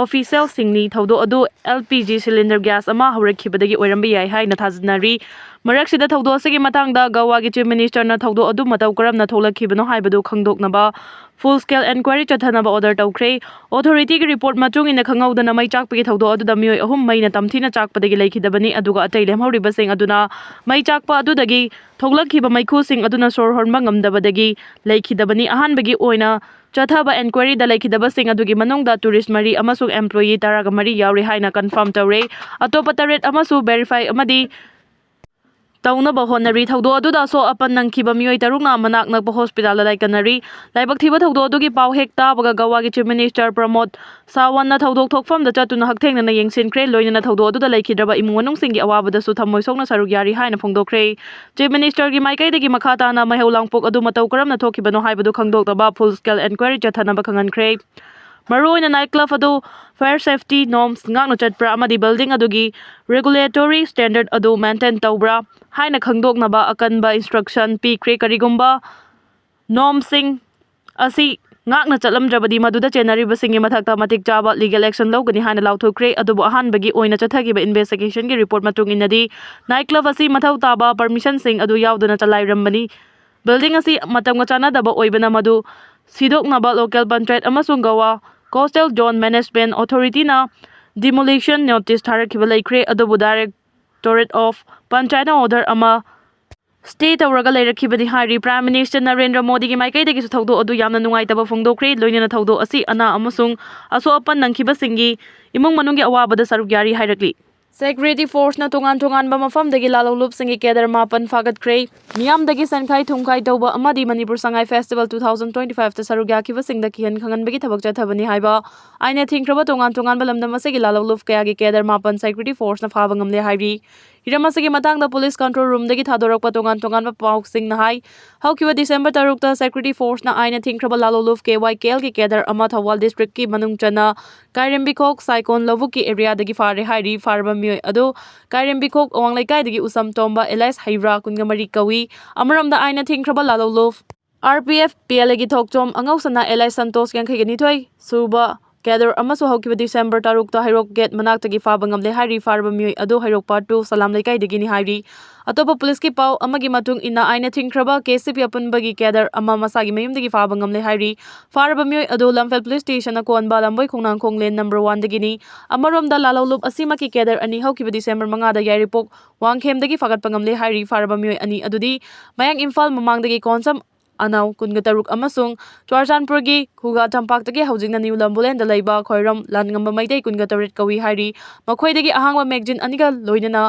official ꯁꯤꯡꯅꯤ꯫ ꯊꯧꯗꯣꯛ ꯑꯗꯨ L P G cylinder gas ꯑꯃ ꯍꯧꯔꯛꯈꯤꯕꯗꯒꯤ ꯑꯣꯏꯔꯝꯕ ꯌꯥꯏ ꯍꯥꯏꯅ ꯊꯥꯖꯅꯔꯤ꯫ ꯃꯔꯛꯁꯤꯗ ꯊꯧꯗꯣꯛ ꯑꯁꯤꯒꯤ ꯃꯇꯥꯡꯗ ꯒꯋꯥꯒꯤ Chief Minister ꯅ ꯊꯧꯗꯣꯛ ꯑꯗꯨ ꯃꯇꯧ ꯀꯔꯝꯅ ꯊꯣꯛꯂꯛꯈꯤꯕꯅꯣ ꯍꯥꯏꯕꯗꯨ ꯈꯪꯗꯣꯛꯅꯕ full scale inquiry ꯆꯠꯊꯅꯕ order ꯇꯧꯈ꯭ꯔꯦ꯫ Authority ꯒꯤ report ꯃꯇꯨꯡ ꯏꯟꯅ, ꯈꯪꯍꯧꯗꯅ ꯃꯩ ꯆꯥꯛꯄꯒꯤ ꯊꯧꯗꯣꯛ ꯑꯗꯨꯗ ꯃꯤꯑꯣꯏ ꯑꯍꯨꯝ ꯃꯩꯅ ꯇꯝꯊꯤꯅ ꯆꯥꯛꯄꯗꯒꯤ ꯂꯩꯈꯤꯗꯕꯅꯤ, ꯑꯗꯨꯒ ꯑꯇꯩ ꯂꯦꯝꯍꯧꯔꯤꯕꯁꯤꯡ ꯑꯗꯨꯅ ꯃꯩ ꯆꯥꯛꯄ ꯑꯗꯨꯗꯒꯤ ꯊꯣꯛꯂꯛꯈꯤꯕ ꯃꯩꯈꯨꯁꯤꯡ ꯑꯗꯨꯅ ꯁꯣꯔ ꯍꯣꯟꯕ ꯉꯝꯗꯕꯗꯒꯤ ꯂꯩꯈꯤꯗꯕꯅꯤ꯫ ꯑꯍꯥꯟꯕꯒꯤ ꯑꯣꯏꯅ ꯆꯠꯊꯕ inquiry ꯗ ꯂꯩꯈꯤꯗꯕꯁꯤꯡ ꯑꯗꯨꯒꯤ ꯃꯅꯨꯡꯗ tourist ꯃꯔꯤ ꯑꯃꯁꯨꯡ employee ꯇꯔꯥꯒ ꯃꯔꯤ ꯌꯥꯎꯔꯤ ꯍꯥꯏꯅ confirm ꯇꯧꯔꯦ꯫ ꯑꯇꯣꯞꯄ ꯇꯔꯦꯠ ꯑꯃꯁꯨ verify ꯑꯃꯗꯤ ꯇꯧꯅꯕ ꯍꯣꯠꯅꯔꯤ꯫ ꯊꯧꯗꯣꯛ ꯑꯗꯨꯗ ꯑꯁꯣꯛ ꯑꯄꯟ ꯅꯪꯈꯤꯕ ꯃꯤꯑꯣꯏ ꯇꯔꯨꯛꯅ ꯃꯅꯥꯛ ꯅꯛꯄ hospital ꯗ ꯂꯥꯏꯀꯠꯅꯔꯤ꯫ ꯂꯥꯏꯕꯛ ꯊꯤꯕ ꯊꯧꯗꯣꯛ ꯑꯗꯨꯒꯤ ꯄꯥꯎ ꯍꯦꯛ ꯇꯥꯕꯒ ꯒꯋꯥꯒꯤ Chief Minister ꯄ꯭ꯔꯃꯣꯗ ꯁꯥꯋꯟꯅ ꯊꯧꯗꯣꯛ ꯊꯣꯛꯐꯝꯗ ꯆꯠꯇꯨꯅ ꯍꯛꯊꯦꯡꯅꯅ ꯌꯦꯡꯁꯤꯟꯈ꯭ꯔꯦ, ꯂꯣꯏꯅꯅ ꯊꯧꯗꯣꯛ ꯑꯗꯨꯗ ꯂꯩꯈꯤꯗ꯭ꯔꯕ ꯏꯃꯨꯡ ꯃꯅꯨꯡꯁꯤꯡꯒꯤ ꯑꯋꯥꯕꯗꯁꯨ ꯊꯃꯣꯏ ꯁꯣꯛꯅ ꯁꯔꯨꯛ ꯌꯥꯔꯤ ꯍꯥꯏꯅ ꯐꯣꯡꯗꯣꯛꯈ꯭ꯔꯦ꯫ Chief Minister ꯒꯤ ꯃꯥꯏꯀꯩꯗꯒꯤ ꯃꯈꯥ ꯇꯥꯅ ꯃꯩꯍꯧ ꯂꯥꯡꯄꯣꯛ ꯑꯗꯨ ꯃꯇꯧ ꯀꯔꯝꯅ ꯊꯣꯛꯈꯤꯕꯅꯣ ꯍꯥꯏꯕꯗꯨ ꯈꯪꯗꯣꯛꯅꯕ full scale inquiry ꯆꯠꯊꯅꯕ ꯈꯪꯍꯟꯈ꯭ꯔꯦ꯫ ꯃꯔꯨꯑꯣꯏꯅ night club ꯑꯗꯨ fire safety norms ꯉꯥꯛꯅ ꯆꯠꯄ꯭ꯔꯥ ꯑꯃꯗꯤ building ꯑꯗꯨꯒꯤ regulatory standard ꯑꯗꯨ maintain ꯇꯧꯕ꯭ꯔꯥ ꯍꯥꯏꯅ ꯈꯪꯗꯣꯛꯅꯕ ꯑꯀꯟꯕ instruction ꯄꯤꯈ꯭ꯔꯦ꯫ ꯀꯔꯤꯒꯨꯝꯕ norms ꯁꯤꯡ ꯑꯁꯤ ꯉꯥꯛꯅ ꯆꯠꯂꯝꯗ꯭ꯔꯕꯗꯤ, ꯃꯗꯨꯗ ꯆꯦꯟꯅꯔꯤꯕꯁꯤꯡꯒꯤ ꯃꯊꯛꯇ ꯃꯇꯤꯛ ꯆꯥꯕ legal action ꯂꯧꯒꯅꯤ ꯍꯥꯏꯅ ꯂꯥꯎꯊꯣꯛꯈ꯭ꯔꯦ꯫ ꯑꯗꯨꯕꯨ ꯑꯍꯥꯟꯕꯒꯤ ꯑꯣꯏꯅ ꯆꯠꯊꯈꯤꯕ investigation ꯒꯤ report ꯃꯇꯨꯡ ꯏꯟꯅꯗꯤ, night club ꯑꯁꯤ ꯃꯊꯧ ꯇꯥꯕ permission ꯁꯤꯡ ꯑꯗꯨ ꯌꯥꯎꯗꯅ ꯆꯂꯥꯏꯔꯝꯕꯅꯤ꯫ Building ꯑꯁꯤ ꯃꯇꯝꯒ ꯆꯥꯟꯅꯗꯕ ꯑꯣꯏꯕꯅ, ꯃꯗꯨ ꯁꯤꯗꯣꯛꯅꯕ local ꯄꯟꯆꯥꯌꯠ ꯑꯃꯁꯨꯡ Goa Coastal Zone Management Authority ꯅ demolition notice ꯊꯥꯔꯛꯈꯤꯕ ꯂꯩꯈ꯭ꯔꯦ, ꯑꯗꯨꯕꯨ Directorate of Panchayat ꯅ order ꯑꯃ stay ꯇꯧꯔꯒ ꯂꯩꯔꯛꯈꯤꯕꯅꯤ ꯍꯥꯏꯔꯤ꯫ Prime Minister ꯅꯔꯦꯟꯗ꯭ꯔ ꯃꯣꯗꯤꯒꯤ ꯃꯥꯏꯀꯩꯗꯒꯤꯁꯨ ꯊꯧꯗꯣꯛ ꯑꯗꯨ ꯌꯥꯝꯅ ꯅꯨꯡꯉꯥꯏꯇꯕ ꯐꯣꯡꯗꯣꯛꯈ꯭ꯔꯦ, ꯂꯣꯏꯅꯅ ꯊꯧꯗꯣꯛ ꯑꯁꯤ ꯑꯅꯥ ꯑꯃꯁꯨꯡ ꯑꯁꯣꯛ ꯑꯄꯟ ꯅꯪꯈꯤꯕꯁꯤꯡꯒꯤ ꯏꯃꯨꯡ ꯃꯅꯨꯡꯒꯤ ꯑꯋꯥꯕꯗ ꯁꯔꯨꯛ ꯌꯥꯔꯤ ꯍꯥꯏꯔꯛꯂꯤ꯫ Security Forceꯅ ꯇꯣꯉꯥꯟ ꯇꯣꯉꯥꯟꯕ ꯃꯐꯝꯗꯒꯤ ꯂꯥꯂꯣꯡꯂꯨꯞꯁꯤꯡꯒꯤ cadre ꯃꯥꯄꯟ ꯐꯥꯒꯠꯈ꯭ꯔꯦ꯫ ꯃꯤꯌꯥꯝꯗꯒꯤ ꯁꯦꯟꯈꯥꯏ ꯊꯨꯝꯈꯥꯏ ꯇꯧꯕ ꯑꯃꯗꯤ Manipur Sangai Festival two thousand twenty five ꯇ ꯁꯔꯨꯛ ꯌꯥꯈꯤꯕꯁꯤꯡꯗ ꯀꯤꯍꯟ ꯈꯪꯍꯟꯕꯒꯤ ꯊꯕꯛ ꯆꯠꯊꯕꯅꯤ ꯍꯥꯏꯕ ꯑꯥꯏꯟꯅ ꯊꯤꯡꯈ꯭ꯔꯕ ꯇꯣꯉꯥꯟ ꯇꯣꯉꯥꯟꯕ ꯂꯝꯗꯝ ꯑꯁꯤꯒꯤ ꯂꯥꯂꯣꯡꯂꯨꯞ ꯀꯌꯥꯒꯤ cadre ꯃꯥꯄꯟ Security Forceꯅ ꯐꯥꯕ ꯉꯝꯂꯦ ꯍꯥꯏꯔꯤ꯫ ꯍꯤꯔꯝ ꯑꯁꯤꯒꯤ ꯃꯇꯥꯡꯗ police control roomꯗꯒꯤ ꯊꯥꯗꯣꯔꯛꯄ ꯇꯣꯉꯥꯟ ꯇꯣꯉꯥꯟꯕ ꯄꯥꯎꯁꯤꯡꯅ ꯍꯥꯏ, ꯍꯧꯈꯤꯕ December ꯇꯔꯨꯛꯇ Security Forceꯅ ꯑꯥꯏꯟꯅ ꯊꯤꯡꯈ꯭ꯔꯕ ꯂꯥꯂꯣꯡꯂꯨꯞ K Y K Lꯒꯤ cadre ꯑꯃ ꯊꯧꯕꯥꯜ districtꯀꯤ ꯃꯅꯨꯡ ꯆꯟꯅ ꯀꯥꯏꯔꯦꯝꯕꯤꯈꯣꯛ ꯁꯥꯏꯀꯣꯟ ꯂꯧꯕꯨꯛꯀꯤ areaꯗꯒꯤ ꯐꯥꯔꯦ ꯍꯥꯏꯔꯤ꯫ ꯐꯥꯔꯕ ꯃꯤꯑꯣꯏ ꯑꯗꯨ ꯀꯥꯏꯔꯦꯝꯕꯤꯈꯣꯛ ꯑꯋꯥꯡ ꯂꯩꯀꯥꯏꯗꯒꯤ ꯎꯁꯝ ꯇꯣꯝꯕ alias ꯍꯩꯕ꯭ꯔꯥ ꯀꯨꯟꯒ ꯃꯔꯤ ꯀꯧꯏ꯫ ꯑꯃꯔꯣꯝꯗ ꯑꯥꯏꯟꯅ ꯊꯤꯡꯈ꯭ꯔꯕ ꯂꯥꯂꯣꯡꯂꯨꯞ R P F P L Aꯒꯤ ꯊꯣꯛꯆꯣꯝ ꯑꯉꯧꯁꯅꯥ alias ꯁꯟꯇꯣꯁ ꯌꯥꯡꯈꯩꯒ ꯅꯤꯊꯣꯏ ꯁꯨꯕ cadre ꯑꯃꯁꯨ ꯍꯧꯈꯤꯕ December ꯇꯔꯨꯛꯇ ꯍꯩꯔꯣꯛ gate ꯃꯅꯥꯛꯇꯒꯤ ꯐꯥꯕ ꯉꯝꯂꯦ ꯍꯥꯏꯔꯤ꯫ ꯐꯥꯔꯕ ꯃꯤꯑꯣꯏ ꯑꯗꯨ ꯍꯩꯔꯣꯛ Part two ꯁꯂꯥꯝ ꯂꯩꯀꯥꯏꯗꯒꯤꯅꯤ ꯍꯥꯏꯔꯤ꯫ ꯑꯇꯣꯞꯄ policeꯀꯤ ꯄꯥꯎ ꯑꯃꯒꯤ ꯃꯇꯨꯡ ꯏꯟꯅ ꯑꯥꯏꯟꯅ ꯊꯤꯡꯈ꯭ꯔꯕ K C P ꯑꯄꯨꯟꯕꯒꯤ cadre ꯑꯃ ꯃꯁꯥꯒꯤ ꯃꯌꯨꯝꯗꯒꯤ ꯐꯥꯕ ꯉꯝꯂꯦ ꯍꯥꯏꯔꯤ꯫ ꯐꯥꯔꯕ ꯃꯤꯑꯣꯏ ꯑꯗꯨ ꯂꯝꯐꯦꯜ police stationꯅ ꯀꯣꯟꯕ ꯂꯝꯕꯣꯏ ꯈꯣꯡꯅꯥꯡꯈꯣꯡ lane number oneꯗꯒꯤꯅꯤ꯫ ꯑꯃꯔꯣꯝꯗ ꯂꯥꯂꯣꯡꯂꯨꯞ ꯑꯁꯤꯃꯛꯀꯤ cadre ꯑꯅꯤ ꯍꯧꯈꯤꯕ December ꯃꯉꯥꯗ ꯌꯥꯏꯔꯤꯄꯣꯛ ꯋꯥꯡꯈꯦꯝꯗꯒꯤ ꯐꯥꯒꯠꯄ ꯉꯝꯂꯦ ꯍꯥꯏꯔꯤ꯫ ꯐꯥꯔꯕ ꯃꯤꯑꯣꯏ ꯑꯅꯤ ꯑꯗꯨꯗꯤ ꯃꯌꯥꯡ ꯏꯝꯐꯥꯜ ꯃꯃꯥꯡꯗꯒꯤ ꯀꯣꯟꯁꯝ ꯑꯅꯥꯎ ꯀꯨꯟꯒ ꯇꯔꯨꯛ ꯑꯃꯁꯨꯡ ꯆꯨꯔꯆꯥꯟꯄꯨꯔꯒꯤ ꯈꯨꯒꯥ ꯇꯝꯄꯥꯛꯇꯒꯤ ꯍꯧꯖꯤꯛꯅ New ꯂꯝꯕꯨꯂꯦꯟꯗ ꯂꯩꯕ ꯈ꯭ꯋꯥꯏꯔꯝ ꯂꯥꯟꯉꯝꯕ ꯃꯩꯇꯩ ꯀꯨꯟꯒ ꯇꯔꯦꯠ ꯀꯧꯏ ꯍꯥꯏꯔꯤ꯫ ꯃꯈꯣꯏꯗꯒꯤ ꯑꯍꯥꯡꯕ magazine ꯑꯅꯤꯒ ꯂꯣꯏꯅꯅ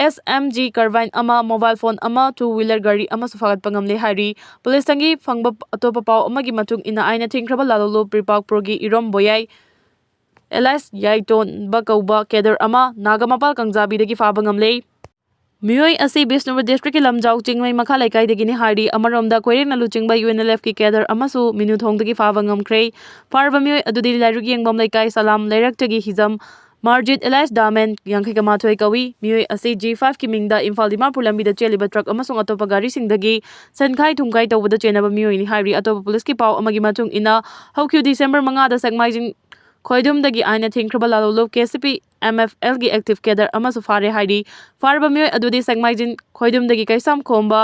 S M G carbine ꯑꯃ, mobile phone ꯑꯃ, two wheeler ꯒꯥꯔꯤ ꯑꯃꯁꯨ ꯐꯥꯒꯠꯄ ꯉꯝꯂꯦ ꯍꯥꯏꯔꯤ꯫ Policeꯇꯒꯤ ꯐꯪꯕ ꯑꯇꯣꯞꯄ ꯄꯥꯎ ꯑꯃꯒꯤ ꯃꯇꯨꯡ ꯏꯟꯅ ꯑꯥꯏꯟꯅ ꯊꯤꯡꯈ꯭ꯔꯕ ꯂꯥꯂꯣꯡꯂꯨꯞ ꯄ꯭ꯔꯤꯄꯥꯛꯄꯨꯔꯒꯤ ꯏꯔꯣꯝ ꯕꯣꯌꯥꯏ alias ꯌꯥꯏꯇꯣꯟꯕ ꯀꯧꯕ cadre ꯑꯃ ꯅꯥꯒꯥꯃꯄꯥꯜ ꯀꯥꯡꯖꯥꯕꯤꯗꯒꯤ ꯐꯥꯕ ꯉꯝꯂꯦ꯫ ꯃꯤꯑꯣꯏ ꯑꯁꯤ ꯕꯤꯁꯅꯨꯄꯨꯔ districtꯀꯤ ꯂꯝꯖꯥꯎ ꯆꯤꯡꯃꯩ ꯃꯈꯥ ꯂꯩꯀꯥꯏꯗꯒꯤꯅꯤ ꯍꯥꯏꯔꯤ꯫ ꯑꯃꯔꯣꯝꯗ ꯀꯣꯏꯔꯦꯡꯅ ꯂꯨꯆꯤꯡꯕ U N L Fꯀꯤ cadre ꯑꯃꯁꯨ ꯃꯤꯅꯨꯊꯣꯡꯗꯒꯤ ꯐꯥꯕ ꯉꯝꯈ꯭ꯔꯦ꯫ ꯐꯥꯔꯕ ꯃꯤꯑꯣꯏ ꯑꯗꯨꯗꯤ ꯂꯥꯏꯔꯨꯛ ꯌꯦꯡꯕꯝ ꯂꯩꯀꯥꯏ ꯁꯂꯥꯝ ꯂꯩꯔꯛꯇꯒꯤ ꯍꯤꯖꯝ ꯃꯥꯔꯖꯤꯠ alias ꯗꯥꯃꯦꯟ ꯌꯥꯡꯈꯩꯒ ꯃꯥꯊꯣꯏ ꯀꯧꯏ꯫ ꯃꯤꯑꯣꯏ ꯑꯁꯤ G fiveꯀꯤ ꯃꯤꯡꯗ ꯏꯝꯐꯥꯜ ꯗꯤꯃꯥꯄꯨꯔ ꯂꯝꯕꯤꯗ ꯆꯦꯜꯂꯤꯕ truck ꯑꯃꯁꯨꯡ ꯑꯇꯣꯞꯄ ꯒꯥꯔꯤꯁꯤꯡꯗꯒꯤ ꯁꯦꯟꯈꯥꯏ ꯊꯨꯝꯈꯥꯏ ꯇꯧꯕꯗ ꯆꯦꯟꯅꯕ ꯃꯤꯑꯣꯏꯅꯤ ꯍꯥꯏꯔꯤ꯫ ꯑꯇꯣꯞꯄ policeꯀꯤ ꯄꯥꯎ ꯑꯃꯒꯤ ꯃꯇꯨꯡ ꯏꯟꯅ ꯍꯧꯈꯤꯕ December ꯃꯉꯥꯗ ꯁꯦꯛꯃꯥꯏꯖꯤꯡ ꯈꯣꯏꯗꯨꯝꯗꯒꯤ ꯑꯥꯏꯟꯅ ꯊꯤꯡꯈ꯭ꯔꯕ ꯂꯥꯂꯣꯡꯂꯨꯞ K C P M F Lꯒꯤ active cadre ꯑꯃꯁꯨ ꯐꯥꯔꯦ ꯍꯥꯏꯔꯤ꯫ ꯐꯥꯔꯕ ꯃꯤꯑꯣꯏ ꯑꯗꯨꯗꯤ ꯁꯦꯛꯃꯥꯏꯖꯤꯡ ꯈꯣꯏꯗꯨꯝꯗꯒꯤ ꯀꯩꯁꯥꯝ ꯈꯣꯝꯕ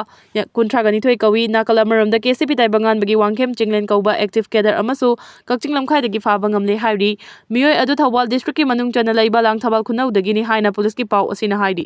ꯀꯨꯟꯊ꯭ꯔꯥꯒ ꯅꯤꯊꯣꯏ ꯀꯧꯏ꯫ ꯅꯥꯀꯜ ꯑꯃꯔꯣꯝꯗ K C P ꯇꯥꯏꯕꯪꯉꯥꯟꯕꯒꯤ Wangkhem Chinglen ꯀꯧꯕ active cadre ꯑꯃꯁꯨ ꯀꯛꯆꯤꯡ ꯂꯝꯈꯥꯏꯗꯒꯤ ꯐꯥꯕ ꯉꯝꯂꯦ ꯍꯥꯏꯔꯤ꯫ ꯃꯤꯑꯣꯏ ꯑꯗꯨ ꯊꯧꯕꯥꯜ districtꯀꯤ ꯃꯅꯨꯡ ꯆꯟꯅ ꯂꯩꯕ ꯂꯥꯡꯊꯕꯥꯜ ꯈꯨꯅꯧꯗꯒꯤꯅꯤ ꯍꯥꯏꯅ policeꯀꯤ ꯄꯥꯎ ꯑꯁꯤꯅ ꯍꯥꯏꯔꯤ꯫